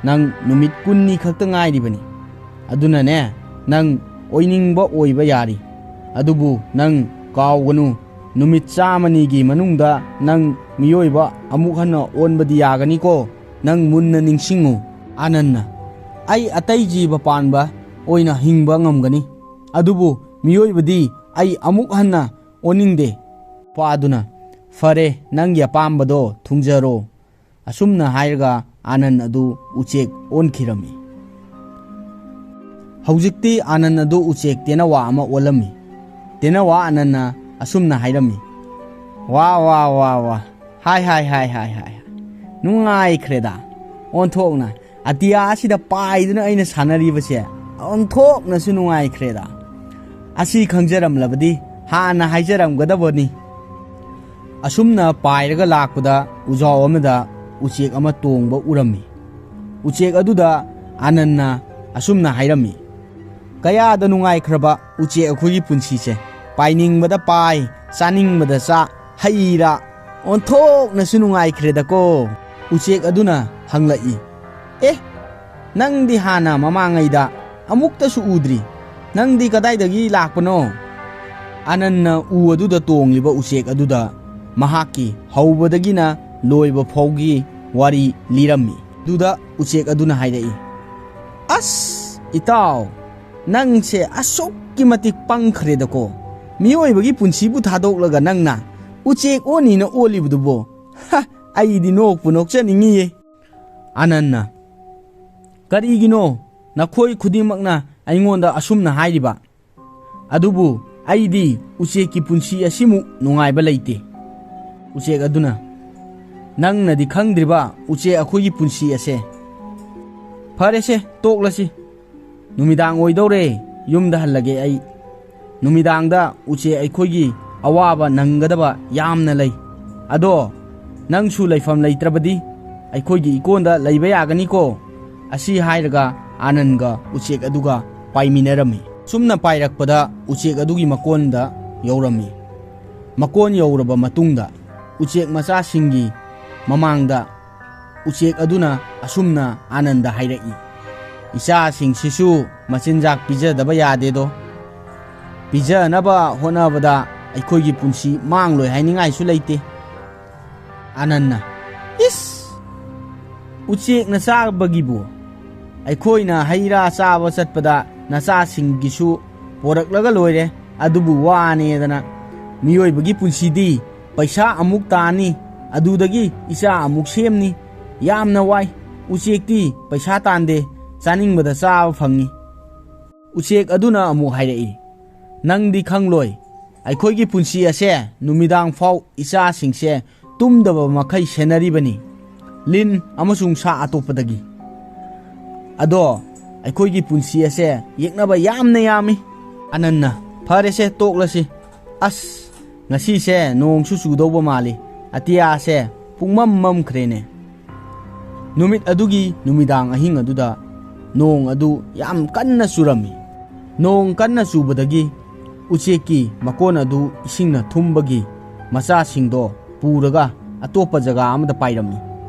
ꯅꯪ ꯅꯨꯃꯤꯠ ꯀꯨꯟꯅꯤ ꯈꯛꯇ ꯉꯥꯏꯔꯤꯕꯅꯤ꯫ ꯑꯗꯨꯅꯅꯦ, ꯅꯪ ꯑꯣꯏꯅꯤꯡꯕ ꯑꯣꯏꯕ ꯌꯥꯔꯤ꯫ ꯑꯗꯨꯕꯨ ꯅꯪ ꯀꯥꯎꯒꯅꯨ, ꯅꯨꯃꯤꯠ ꯆꯥꯝꯃꯅꯤꯒꯤ ꯃꯅꯨꯡꯗ ꯅꯪ ꯃꯤꯑꯣꯏꯕ ꯑꯃꯨꯛ ꯍꯟꯅ ꯑꯣꯟꯕꯗꯤ ꯌꯥꯒꯅꯤꯀꯣ꯫ ꯅꯪ ꯃꯨꯟꯅ ꯅꯤꯡꯁꯤꯡꯉꯨ꯫" ꯑꯥꯅꯟꯅ, "ꯑꯩ ꯑꯇꯩ ꯖꯤꯕ ꯄꯥꯟꯕ ꯑꯣꯏꯅ ꯍꯤꯡꯕ ꯉꯝꯒꯅꯤ, ꯑꯗꯨꯕꯨ ꯃꯤꯑꯣꯏꯕꯗꯤ ꯑꯩ ꯑꯃꯨꯛ ꯍꯟꯅ ꯑꯣꯟꯅꯤꯡꯗꯦ꯫" ꯅꯨꯄꯥ ꯑꯗꯨꯅ, "ꯐꯔꯦ, ꯅꯪꯒꯤ ꯑꯄꯥꯝꯕꯗꯣ ꯊꯨꯡꯖꯔꯣ꯫" ꯑꯁꯨꯝꯅ ꯍꯥꯏꯔꯒ ꯑꯥꯅꯟ ꯑꯗꯨ ꯎꯆꯦꯛ ꯑꯣꯟꯈꯤꯔꯝꯃꯤ꯫ ꯍꯧꯖꯤꯛꯇꯤ ꯑꯥꯅꯟ ꯑꯗꯨ ꯎꯆꯦꯛ ꯇꯦꯅꯋꯥ ꯑꯃ ꯑꯣꯜꯂꯝꯃꯤ꯫ ꯇꯦꯅꯋꯥ ꯑꯥꯅꯟꯅ ꯑꯁꯨꯝꯅ ꯍꯥꯏꯔꯝꯃꯤ, "ꯋꯥ, ꯋꯥ, ꯋꯥ, ꯋꯥ꯫ ꯍꯥꯏ, ꯍꯥꯏ, ꯍꯥꯏ, ꯍꯥꯏ, ꯍꯥꯏ, ꯍꯥꯏ꯫ ꯅꯨꯡꯉꯥꯏꯈ꯭ꯔꯦꯗ꯫ ꯑꯣꯟꯊꯣꯛꯅ ꯑꯇꯤꯌꯥ ꯑꯁꯤꯗ ꯄꯥꯏꯗꯨꯅ ꯑꯩꯅ ꯁꯥꯟꯅꯔꯤꯕꯁꯦ ꯑꯣꯟꯊꯣꯛꯅꯁꯨ ꯅꯨꯡꯉꯥꯏꯈ꯭ꯔꯦꯗ꯫ ꯑꯁꯤ ꯈꯪꯖꯔꯝꯂꯕꯗꯤ ꯍꯥꯟꯅ ꯍꯥꯏꯖꯔꯝꯒꯗꯕꯅꯤ꯫" ꯑꯁꯨꯝꯅ ꯄꯥꯏꯔꯒ ꯂꯥꯛꯄꯗ ꯎꯖꯥꯎ ꯑꯃꯗ ꯎꯆꯦꯛ ꯑꯃ ꯇꯣꯡꯕ ꯎꯔꯝꯃꯤ꯫ ꯎꯆꯦꯛ ꯑꯗꯨꯗ ꯑꯥꯅꯟꯅ ꯑꯁꯨꯝꯅ ꯍꯥꯏꯔꯝꯃꯤ, "ꯀꯌꯥꯗ ꯅꯨꯡꯉꯥꯏꯈ꯭ꯔꯕ ꯎꯆꯦꯛ ꯑꯩꯈꯣꯏꯒꯤ ꯄꯨꯟꯁꯤꯁꯦ꯫ ꯄꯥꯏꯅꯤꯡꯕꯗ ꯄꯥꯏ, ꯆꯥꯅꯤꯡꯕꯗ ꯆꯥ, ꯍꯩ ꯔꯥ, ꯑꯣꯟꯊꯣꯛꯅꯁꯨ ꯅꯨꯡꯉꯥꯏꯈ꯭ꯔꯦꯗꯀꯣ꯫" ꯎꯆꯦꯛ ꯑꯗꯨꯅ ꯍꯪꯂꯛꯏ, "ꯑꯦ, ꯅꯪꯗꯤ ꯍꯥꯟꯅ ꯃꯃꯥꯡꯉꯩꯗ ꯑꯃꯨꯛꯇꯁꯨ ꯎꯗ꯭ꯔꯤ꯫ ꯅꯪꯗꯤ ꯀꯗꯥꯏꯗꯒꯤ ꯂꯥꯛꯄꯅꯣ?" ꯑꯥꯅꯟꯅ ꯎ ꯑꯗꯨꯗ ꯇꯣꯡꯂꯤꯕ ꯎꯆꯦꯛ ꯑꯗꯨꯗ ꯃꯍꯥꯛꯀꯤ ꯍꯧꯕꯗꯒꯤꯅ ꯂꯣꯏꯕ ꯐꯥꯎꯒꯤ ꯋꯥꯔꯤ ꯂꯤꯔꯝꯃꯤ꯫ ꯑꯗꯨꯗ ꯎꯆꯦꯛ ꯑꯗꯨꯅ ꯍꯥꯏꯔꯛꯏ, "ꯑꯁ, ꯏꯇꯥꯎ, "ꯅꯪꯁꯦ ꯑꯁꯨꯛꯀꯤ ꯃꯇꯤꯛ ꯄꯪꯈ꯭ꯔꯦꯗꯀꯣ꯫ ꯃꯤꯑꯣꯏꯕꯒꯤ ꯄꯨꯟꯁꯤꯕꯨ ꯊꯥꯗꯣꯛꯂꯒ ꯅꯪꯅ ꯎꯆꯦꯛ ꯑꯣꯟꯅꯤꯅ ꯑꯣꯜꯂꯤꯕꯗꯨꯕꯣ꯫ ꯍ, ꯑꯩꯗꯤ ꯅꯣꯛꯄꯨ ꯅꯣꯛꯆꯅꯤꯡꯉꯤꯌꯦ꯫" ꯑꯅꯟꯅ, "ꯀꯔꯤꯒꯤꯅꯣ ꯅꯈꯣꯏ ꯈꯨꯗꯤꯡꯃꯛꯅ ꯑꯩꯉꯣꯟꯗ ꯑꯁꯨꯝꯅ ꯍꯥꯏꯔꯤꯕ? ꯑꯗꯨꯕꯨ ꯑꯩꯗꯤ ꯎꯆꯦꯛꯀꯤ ꯄꯨꯟꯁꯤ ꯑꯁꯤꯃꯨꯛ ꯅꯨꯡꯉꯥꯏꯕ ꯂꯩꯇꯦ꯫" ꯎꯆꯦꯛ ꯑꯗꯨꯅ, "ꯅꯪꯅꯗꯤ ꯈꯪꯗ꯭ꯔꯤꯕ ꯎꯆꯦꯛ ꯑꯩꯈꯣꯏꯒꯤ ꯄꯨꯟꯁꯤ ꯑꯁꯦ꯫ ꯐꯔꯦꯁꯦ, ꯇꯣꯛꯂꯁꯤ꯫ ꯅꯨꯃꯤꯗꯥꯡ ꯑꯣꯏꯗꯧꯔꯦ, ꯌꯨꯝꯗ ꯍꯜꯂꯒꯦ ꯑꯩ꯫ ꯅꯨꯃꯤꯗꯥꯡꯗ ꯎꯆꯦꯛ ꯑꯩꯈꯣꯏꯒꯤ ꯑꯋꯥꯕ ꯅꯪꯒꯗꯕ ꯌꯥꯝꯅ ꯂꯩ꯫ ꯑꯗꯣ ꯅꯪꯁꯨ ꯂꯩꯐꯝ ꯂꯩꯇ꯭ꯔꯕꯗꯤ ꯑꯩꯈꯣꯏꯒꯤ ꯏꯀꯣꯟꯗ ꯂꯩꯕ ꯌꯥꯒꯅꯤꯀꯣ꯫" ꯑꯁꯤ ꯍꯥꯏꯔꯒ ꯑꯥꯅꯟꯒ ꯎꯆꯦꯛ ꯑꯗꯨꯒ ꯄꯥꯏꯃꯤꯟꯅꯔꯝꯃꯤ꯫ ꯁꯨꯝꯅ ꯄꯥꯏꯔꯛꯄꯗ ꯎꯆꯦꯛ ꯑꯗꯨꯒꯤ ꯃꯀꯣꯟꯗ ꯌꯧꯔꯝꯃꯤ꯫ ꯃꯀꯣꯟ ꯌꯧꯔꯕ ꯃꯇꯨꯡꯗ ꯎꯆꯦꯛ ꯃꯆꯥꯁꯤꯡꯒꯤ ꯃꯃꯥꯡꯗ ꯎꯆꯦꯛ ꯑꯗꯨꯅ ꯑꯁꯨꯝꯅ ꯑꯥꯅꯟꯗ ꯍꯥꯏꯔꯛꯏ, "ꯏꯆꯥꯁꯤꯡꯁꯤꯁꯨ ꯃꯆꯤꯟꯖꯥꯛ ꯄꯤꯖꯗꯕ ꯌꯥꯗꯦꯗꯣ꯫ ꯄꯤꯖꯅꯕ ꯍꯣꯠꯅꯕꯗ ꯑꯩꯈꯣꯏꯒꯤ ꯄꯨꯟꯁꯤ ꯃꯥꯡꯂꯣꯏ ꯍꯥꯏꯅꯤꯡꯉꯥꯏꯁꯨ ꯂꯩꯇꯦ꯫" ꯑꯥꯅꯟꯅ, "ꯏꯁ! ꯎꯆꯦꯛꯅ ꯆꯥꯕꯒꯤꯕꯨ? ꯑꯩꯈꯣꯏꯅ ꯍꯩ ꯔꯥ ꯆꯥꯕ ꯆꯠꯄꯗ ꯅꯆꯥꯁꯤꯡꯒꯤꯁꯨ ꯄꯣꯔꯛꯂꯒ ꯂꯣꯏꯔꯦ꯫ ꯑꯗꯨꯕꯨ ꯋꯥꯅꯦꯗꯅ ꯃꯤꯑꯣꯏꯕꯒꯤ ꯄꯨꯟꯁꯤꯗꯤ ꯄꯩꯁꯥ ꯑꯃꯨꯛ ꯇꯥꯅꯤ, ꯑꯗꯨꯗꯒꯤ ꯏꯆꯥ ꯑꯃꯨꯛ ꯁꯦꯝꯅꯤ꯫ ꯌꯥꯝꯅ ꯋꯥꯏ꯫ ꯎꯆꯦꯛꯇꯤ ꯄꯩꯁꯥ ꯇꯥꯟꯗꯦ, ꯆꯥꯅꯤꯡꯕꯗ ꯆꯥꯕ ꯐꯪꯉꯤ꯫" ꯎꯆꯦꯛ ꯑꯗꯨꯅ ꯑꯃꯨꯛ ꯍꯥꯏꯔꯛꯏ, "ꯅꯪꯗꯤ ꯈꯪꯂꯣꯏ꯫ ꯑꯩꯈꯣꯏꯒꯤ ꯄꯨꯟꯁꯤ ꯑꯁꯦ ꯅꯨꯃꯤꯗꯥꯡ ꯐꯥꯎ ꯏꯆꯥꯁꯤꯡꯁꯦ ꯇꯨꯝꯗꯕ ꯃꯈꯩ ꯁꯦꯟꯅꯔꯤꯕꯅꯤ, ꯂꯤꯟ ꯑꯃꯁꯨꯡ ꯁꯥ ꯑꯇꯣꯞꯄꯗꯒꯤ꯫ ꯑꯗꯣ ꯑꯩꯈꯣꯏꯒꯤ ꯄꯨꯟꯁꯤ ꯑꯁꯦ ꯌꯦꯛꯅꯕ ꯌꯥꯝꯅ ꯌꯥꯝꯃꯤ꯫" ꯑꯥꯅꯟꯅ, "ꯐꯔꯦꯁꯦ, ꯇꯣꯛꯂꯁꯤ꯫ ꯑꯁ, ꯉꯁꯤꯁꯦ ꯅꯣꯡꯁꯨ ꯆꯨꯗꯧꯕ ꯃꯥꯜꯂꯤ꯫ ꯑꯇꯤꯌꯥꯁꯦ ꯄꯨꯡꯃꯝ ꯃꯝꯈ꯭ꯔꯦꯅꯦ꯫" ꯅꯨꯃꯤꯠ ꯑꯗꯨꯒꯤ ꯅꯨꯃꯤꯗꯥꯡ ꯑꯍꯤꯡ ꯑꯗꯨꯗ ꯅꯣꯡ ꯑꯗꯨ ꯌꯥꯝ ꯀꯟꯅ ꯆꯨꯔꯝꯃꯤ꯫ ꯅꯣꯡ ꯀꯟꯅ ꯆꯨꯕꯗꯒꯤ ꯎꯆꯦꯛꯀꯤ ꯃꯀꯣꯟ ꯑꯗꯨ ꯏꯁꯤꯡꯅ ꯊꯨꯝꯕꯒꯤ ꯃꯆꯥꯁꯤꯡꯗꯣ ꯄꯨꯔꯒ ꯑꯇꯣꯞꯄ ꯖꯒꯥ ꯑꯃꯗ ꯄꯥꯏꯔꯝꯃꯤ꯫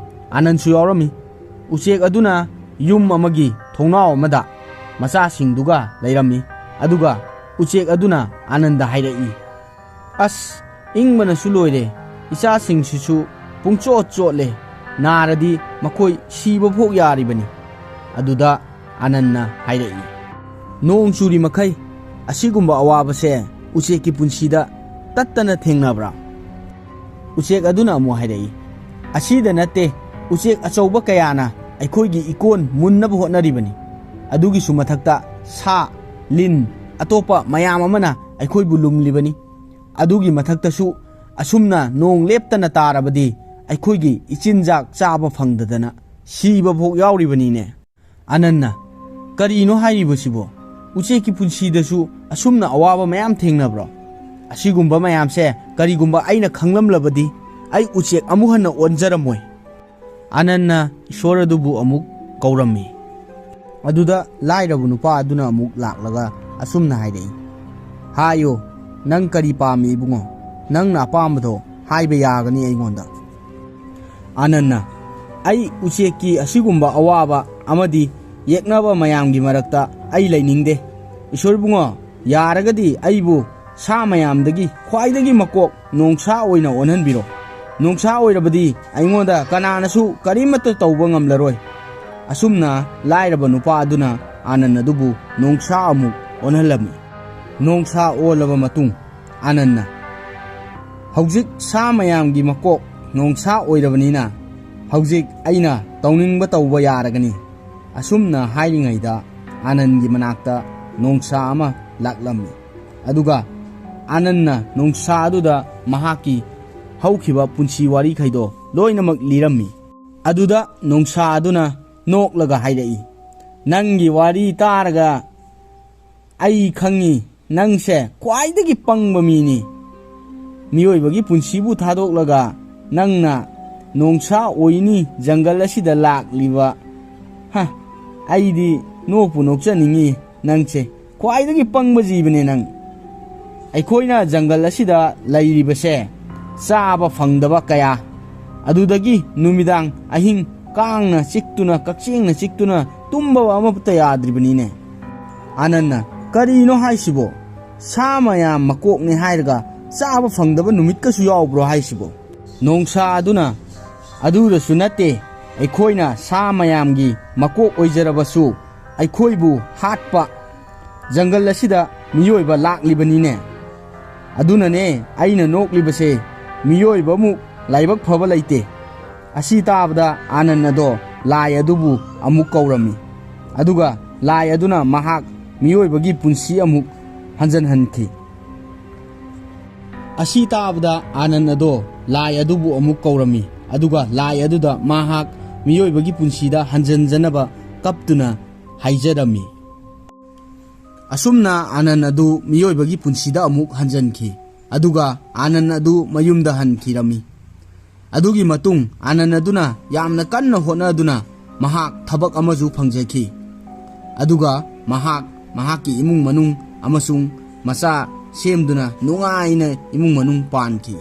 ꯑꯥꯅꯟꯁꯨ ꯌꯥꯎꯔꯝꯃꯤ꯫ ꯎꯆꯦꯛ ꯑꯗꯨꯅ ꯌꯨꯝ ꯑꯃꯒꯤ ꯊꯣꯡꯅꯥꯎ ꯑꯃꯗ ꯃꯆꯥꯁꯤꯡꯗꯨꯒ ꯂꯩꯔꯝꯃꯤ꯫ ꯑꯗꯨꯒ ꯎꯆꯦꯛ ꯑꯗꯨꯅ ꯑꯥꯅꯟꯗ ꯍꯥꯏꯔꯛꯏ, "ꯑꯁ, ꯏꯪꯕꯅꯁꯨ ꯂꯣꯏꯔꯦ꯫ ꯏꯆꯥꯁꯤꯡꯁꯤꯁꯨ ꯄꯨꯡꯆꯣꯠ ꯆꯣꯠꯂꯦ꯫ ꯅꯥꯔꯗꯤ ꯃꯈꯣꯏ ꯁꯤꯕ ꯐꯥꯎ ꯌꯥꯔꯤꯕꯅꯤ꯫" ꯑꯗꯨꯗ ꯑꯥꯅꯟꯅ ꯍꯥꯏꯔꯛꯏ, "ꯅꯣꯡ ꯆꯨꯔꯤ ꯃꯈꯩ ꯑꯁꯤꯒꯨꯝꯕ ꯑꯋꯥꯕꯁꯦ ꯎꯆꯦꯛꯀꯤ ꯄꯨꯟꯁꯤꯗ ꯇꯠꯇꯅ ꯊꯦꯡꯅꯕ꯭ꯔꯥ?" ꯎꯆꯦꯛ ꯑꯗꯨꯅ ꯑꯃꯨꯛ ꯍꯥꯏꯔꯛꯏ, "ꯑꯁꯤꯗ ꯅꯠꯇꯦ, ꯎꯆꯦꯛ ꯑꯆꯧꯕ ꯀꯌꯥꯅ ꯑꯩꯈꯣꯏꯒꯤ ꯏꯀꯣꯟ ꯃꯨꯟꯅꯕ ꯍꯣꯠꯅꯔꯤꯕꯅꯤ꯫ ꯑꯗꯨꯒꯤꯁꯨ ꯃꯊꯛꯇ ꯁꯥ, ꯂꯤꯟ, ꯑꯇꯣꯞꯄ ꯃꯌꯥꯝ ꯑꯃꯅ ꯑꯩꯈꯣꯏꯕꯨ ꯂꯨꯝꯂꯤꯕꯅꯤ꯫ ꯑꯗꯨꯒꯤ ꯃꯊꯛꯇꯁꯨ ꯑꯁꯨꯝꯅ ꯅꯣꯡ ꯂꯦꯞꯇꯅ ꯇꯥꯔꯕꯗꯤ ꯑꯩꯈꯣꯏꯒꯤ ꯏꯆꯤꯟꯖꯥꯛ ꯆꯥꯕ ꯐꯪꯗꯗꯅ ꯁꯤꯕ ꯐꯥꯎ ꯌꯥꯎꯔꯤꯕꯅꯤꯅꯦ꯫" ꯑꯅꯟꯅ, "ꯀꯔꯤꯅꯣ ꯍꯥꯏꯔꯤꯕꯁꯤꯕꯣ? ꯎꯆꯦꯛꯀꯤ ꯄꯨꯟꯁꯤꯗꯁꯨ ꯑꯁꯨꯝꯅ ꯑꯋꯥꯕ ꯃꯌꯥꯝ ꯊꯦꯡꯅꯕ꯭ꯔꯣ? ꯑꯁꯤꯒꯨꯝꯕ ꯃꯌꯥꯝꯁꯦ ꯀꯔꯤꯒꯨꯝꯕ ꯑꯩꯅ ꯈꯪꯂꯝꯂꯕꯗꯤ ꯑꯩ ꯎꯆꯦꯛ ꯑꯃꯨꯛ ꯍꯟꯅ ꯑꯣꯟꯖꯔꯝꯃꯣꯏ꯫" ꯑꯅꯟꯅ ꯏꯁꯣꯔ ꯑꯗꯨꯕꯨ ꯑꯃꯨꯛ ꯀꯧꯔꯝꯃꯤ꯫ ꯑꯗꯨꯗ ꯂꯥꯏꯔꯕ ꯅꯨꯄꯥ ꯑꯗꯨꯅ ꯑꯃꯨꯛ ꯂꯥꯛꯂꯒ ꯑꯁꯨꯝꯅ ꯍꯥꯏꯔꯛꯏ, "ꯍꯥꯏꯌꯨ, ꯅꯪ ꯀꯔꯤ ꯄꯥꯝꯃꯤ ꯏꯕꯨꯡꯉꯣ? ꯅꯪꯅ ꯑꯄꯥꯝꯕꯗꯣ ꯍꯥꯏꯕ ꯌꯥꯒꯅꯤ ꯑꯩꯉꯣꯟꯗ꯫" ꯑꯅꯟꯅ, "ꯑꯩ ꯎꯆꯦꯛꯀꯤ ꯑꯁꯤꯒꯨꯝꯕ ꯑꯋꯥꯕ ꯑꯃꯗꯤ ꯌꯦꯛꯅꯕ ꯃꯌꯥꯝꯒꯤ ꯃꯔꯛꯇ ꯑꯩ ꯂꯩꯅꯤꯡꯗꯦ꯫ ꯏꯁꯣꯔ ꯏꯕꯨꯡꯉꯣ, ꯌꯥꯔꯒꯗꯤ ꯑꯩꯕꯨ ꯁꯥ ꯃꯌꯥꯝꯗꯒꯤ ꯈ꯭ꯋꯥꯏꯗꯒꯤ ꯃꯀꯣꯛ ꯅꯣꯡꯁꯥ ꯑꯣꯏꯅ ꯑꯣꯟꯍꯟꯕꯤꯔꯣ꯫ ꯅꯣꯡꯁꯥ ꯑꯣꯏꯔꯕꯗꯤ ꯑꯩꯉꯣꯟꯗ ꯀꯅꯥꯅꯁꯨ ꯀꯔꯤꯃꯠꯇ ꯇꯧꯕ ꯉꯝꯂꯔꯣꯏ꯫" ꯑꯁꯨꯝꯅ ꯂꯥꯏꯔꯕ ꯅꯨꯄꯥ ꯑꯗꯨꯅ ꯑꯅꯟ ꯑꯗꯨꯕꯨ ꯅꯣꯡꯁꯥ ꯑꯃꯨꯛ ꯑꯣꯟꯍꯜꯂꯝꯃꯤ꯫ ꯅꯣꯡꯁꯥ ꯑꯣꯜꯂꯕ ꯃꯇꯨꯡ ꯑꯅꯟꯅ, "ꯍꯧꯖꯤꯛ ꯁꯥ ꯃꯌꯥꯝꯒꯤ ꯃꯀꯣꯛ ꯅꯣꯡꯁꯥ ꯑꯣꯏꯔꯕꯅꯤꯅ ꯍꯧꯖꯤꯛ ꯑꯩꯅ ꯇꯧꯅꯤꯡꯕ ꯇꯧꯕ ꯌꯥꯔꯒꯅꯤ꯫" ꯑꯁꯨꯝꯅ ꯍꯥꯏꯔꯤꯉꯩꯗ ꯑꯅꯟꯒꯤ ꯃꯅꯥꯛꯇ ꯅꯣꯡꯁꯥ ꯑꯃ ꯂꯥꯛꯂꯝꯃꯤ꯫ ꯑꯗꯨꯒ ꯑꯅꯟꯅ ꯅꯣꯡꯁꯥ ꯑꯗꯨꯗ ꯃꯍꯥꯛꯀꯤ ꯍꯧꯈꯤꯕ ꯄꯨꯟꯁꯤ ꯋꯥꯔꯤꯈꯩꯗꯣ ꯂꯣꯏꯅꯃꯛ ꯂꯤꯔꯝꯃꯤ꯫ ꯑꯗꯨꯗ ꯅꯣꯡꯁꯥ ꯑꯗꯨꯅ ꯅꯣꯛꯂꯒ ꯍꯥꯏꯔꯛꯏ, "ꯅꯪꯒꯤ ꯋꯥꯔꯤ ꯇꯥꯔꯒ ꯑꯩ ꯈꯪꯉꯤ, ꯅꯪꯁꯦ ꯈ꯭ꯋꯥꯏꯗꯒꯤ ꯄꯪꯕ ꯃꯤꯅꯤ꯫ ꯃꯤꯑꯣꯏꯕꯒꯤ ꯄꯨꯟꯁꯤꯕꯨ ꯊꯥꯗꯣꯛꯂꯒ ꯅꯪꯅ ꯅꯣꯡꯁꯥ ꯑꯣꯏꯅꯤ ꯖꯪꯒꯜ ꯑꯁꯤꯗ ꯂꯥꯛꯂꯤꯕ꯫ ꯍ, ꯑꯩꯗꯤ ꯅꯣꯛꯄꯨ ꯅꯣꯛꯆꯅꯤꯡꯉꯤ ꯅꯪꯁꯦ꯫ ꯈ꯭ꯋꯥꯏꯗꯒꯤ ꯄꯪꯕ ꯖꯤꯕꯅꯦ ꯅꯪ꯫ ꯑꯩꯈꯣꯏꯅ ꯖꯪꯒꯜ ꯑꯁꯤꯗ ꯂꯩꯔꯤꯕꯁꯦ ꯆꯥꯕ ꯐꯪꯗꯕ ꯀꯌꯥ, ꯑꯗꯨꯗꯒꯤ ꯅꯨꯃꯤꯗꯥꯡ ꯑꯍꯤꯡ ꯀꯥꯡꯅ ꯆꯤꯛꯇꯨꯅ, ꯀꯛꯆꯦꯡꯅ ꯆꯤꯛꯇꯨꯅ ꯇꯨꯝꯕ ꯑꯃꯠꯇ ꯌꯥꯗ꯭ꯔꯤꯕꯅꯤꯅꯦ꯫" ꯑꯅꯟꯅ, "ꯀꯔꯤꯅꯣ ꯍꯥꯏꯁꯤꯕꯣ? ꯁꯥ ꯃꯌꯥꯝ ꯃꯀꯣꯛꯅꯦ ꯍꯥꯏꯔꯒ ꯆꯥꯕ ꯐꯪꯗꯕ ꯅꯨꯃꯤꯠꯀꯁꯨ ꯌꯥꯎꯕ꯭ꯔꯣ ꯍꯥꯏꯁꯤꯕꯣ?" ꯅꯣꯡꯁꯥ ꯑꯗꯨꯅ, "ꯑꯗꯨꯗꯁꯨ ꯅꯠꯇꯦ, ꯑꯩꯈꯣꯏꯅ ꯁꯥ ꯃꯌꯥꯝꯒꯤ ꯃꯀꯣꯛ ꯑꯣꯏꯖꯔꯕꯁꯨ ꯑꯩꯈꯣꯏꯕꯨ ꯍꯥꯠꯄ ꯖꯪꯒꯜ ꯑꯁꯤꯗ ꯃꯤꯑꯣꯏꯕ ꯂꯥꯛꯂꯤꯕꯅꯤꯅꯦ꯫ ꯑꯗꯨꯅꯅꯦ ꯑꯩꯅ ꯅꯣꯛꯂꯤꯕꯁꯦ, ꯃꯤꯑꯣꯏꯕꯃꯨꯛ ꯂꯥꯏꯕꯛ ꯐꯕ ꯂꯩꯇꯦ꯫ ꯑꯁꯤ ꯇꯥꯕꯗ ꯑꯥꯅꯟ ꯑꯗꯣ ꯂꯥꯏ ꯑꯗꯨꯕꯨ ꯑꯃꯨꯛ ꯀꯧꯔꯝꯃꯤ꯫ ꯑꯗꯨꯒ ꯂꯥꯏ ꯑꯗꯨꯅ ꯃꯍꯥꯛ ꯃꯤꯑꯣꯏꯕꯒꯤ ꯄꯨꯟꯁꯤ ꯑꯃꯨꯛ ꯍꯟꯖꯟꯍꯟꯈꯤ꯫ ꯑꯁꯤ ꯇꯥꯕꯗ ꯑꯥꯅꯟ ꯑꯗꯣ ꯂꯥꯏ ꯑꯗꯨꯕꯨ ꯑꯃꯨꯛ ꯀꯧꯔꯝꯃꯤ꯫ ꯑꯗꯨꯒ ꯂꯥꯏ ꯑꯗꯨꯗ ꯃꯍꯥꯛ ꯃꯤꯑꯣꯏꯕꯒꯤ ꯄꯨꯟꯁꯤꯗ ꯍꯟꯖꯟꯖꯅꯕ ꯀꯞꯇꯨꯅ ꯍꯥꯏꯖꯔꯝꯃꯤ꯫ ꯑꯁꯨꯝꯅ ꯑꯥꯅꯟ ꯑꯗꯨ ꯃꯤꯑꯣꯏꯕꯒꯤ ꯄꯨꯟꯁꯤꯗ ꯑꯃꯨꯛ ꯍꯟꯖꯟꯈꯤ꯫ ꯑꯗꯨꯒ ꯑꯥꯅꯟ ꯑꯗꯨ ꯃꯌꯨꯝꯗ ꯍꯟꯈꯤꯔꯝꯃꯤ꯫ ꯑꯗꯨꯒꯤ ꯃꯇꯨꯡ ꯑꯥꯅꯟ ꯑꯗꯨꯅ ꯌꯥꯝꯅ ꯀꯟꯅ ꯍꯣꯠꯅꯗꯨꯅ ꯃꯍꯥꯛ ꯊꯕꯛ ꯑꯃꯁꯨ ꯐꯪꯖꯈꯤ꯫ ꯑꯗꯨꯒ ꯃꯍꯥꯛ ꯃꯍꯥꯛꯀꯤ ꯏꯃꯨꯡ ꯃꯅꯨꯡ ꯑꯃꯁꯨꯡ ꯃꯆꯥ ꯁꯦꯝꯗꯨꯅ ꯅꯨꯡꯉꯥꯏꯅ ꯏꯃꯨꯡ ꯃꯅꯨꯡ ꯄꯥꯟꯈꯤ꯫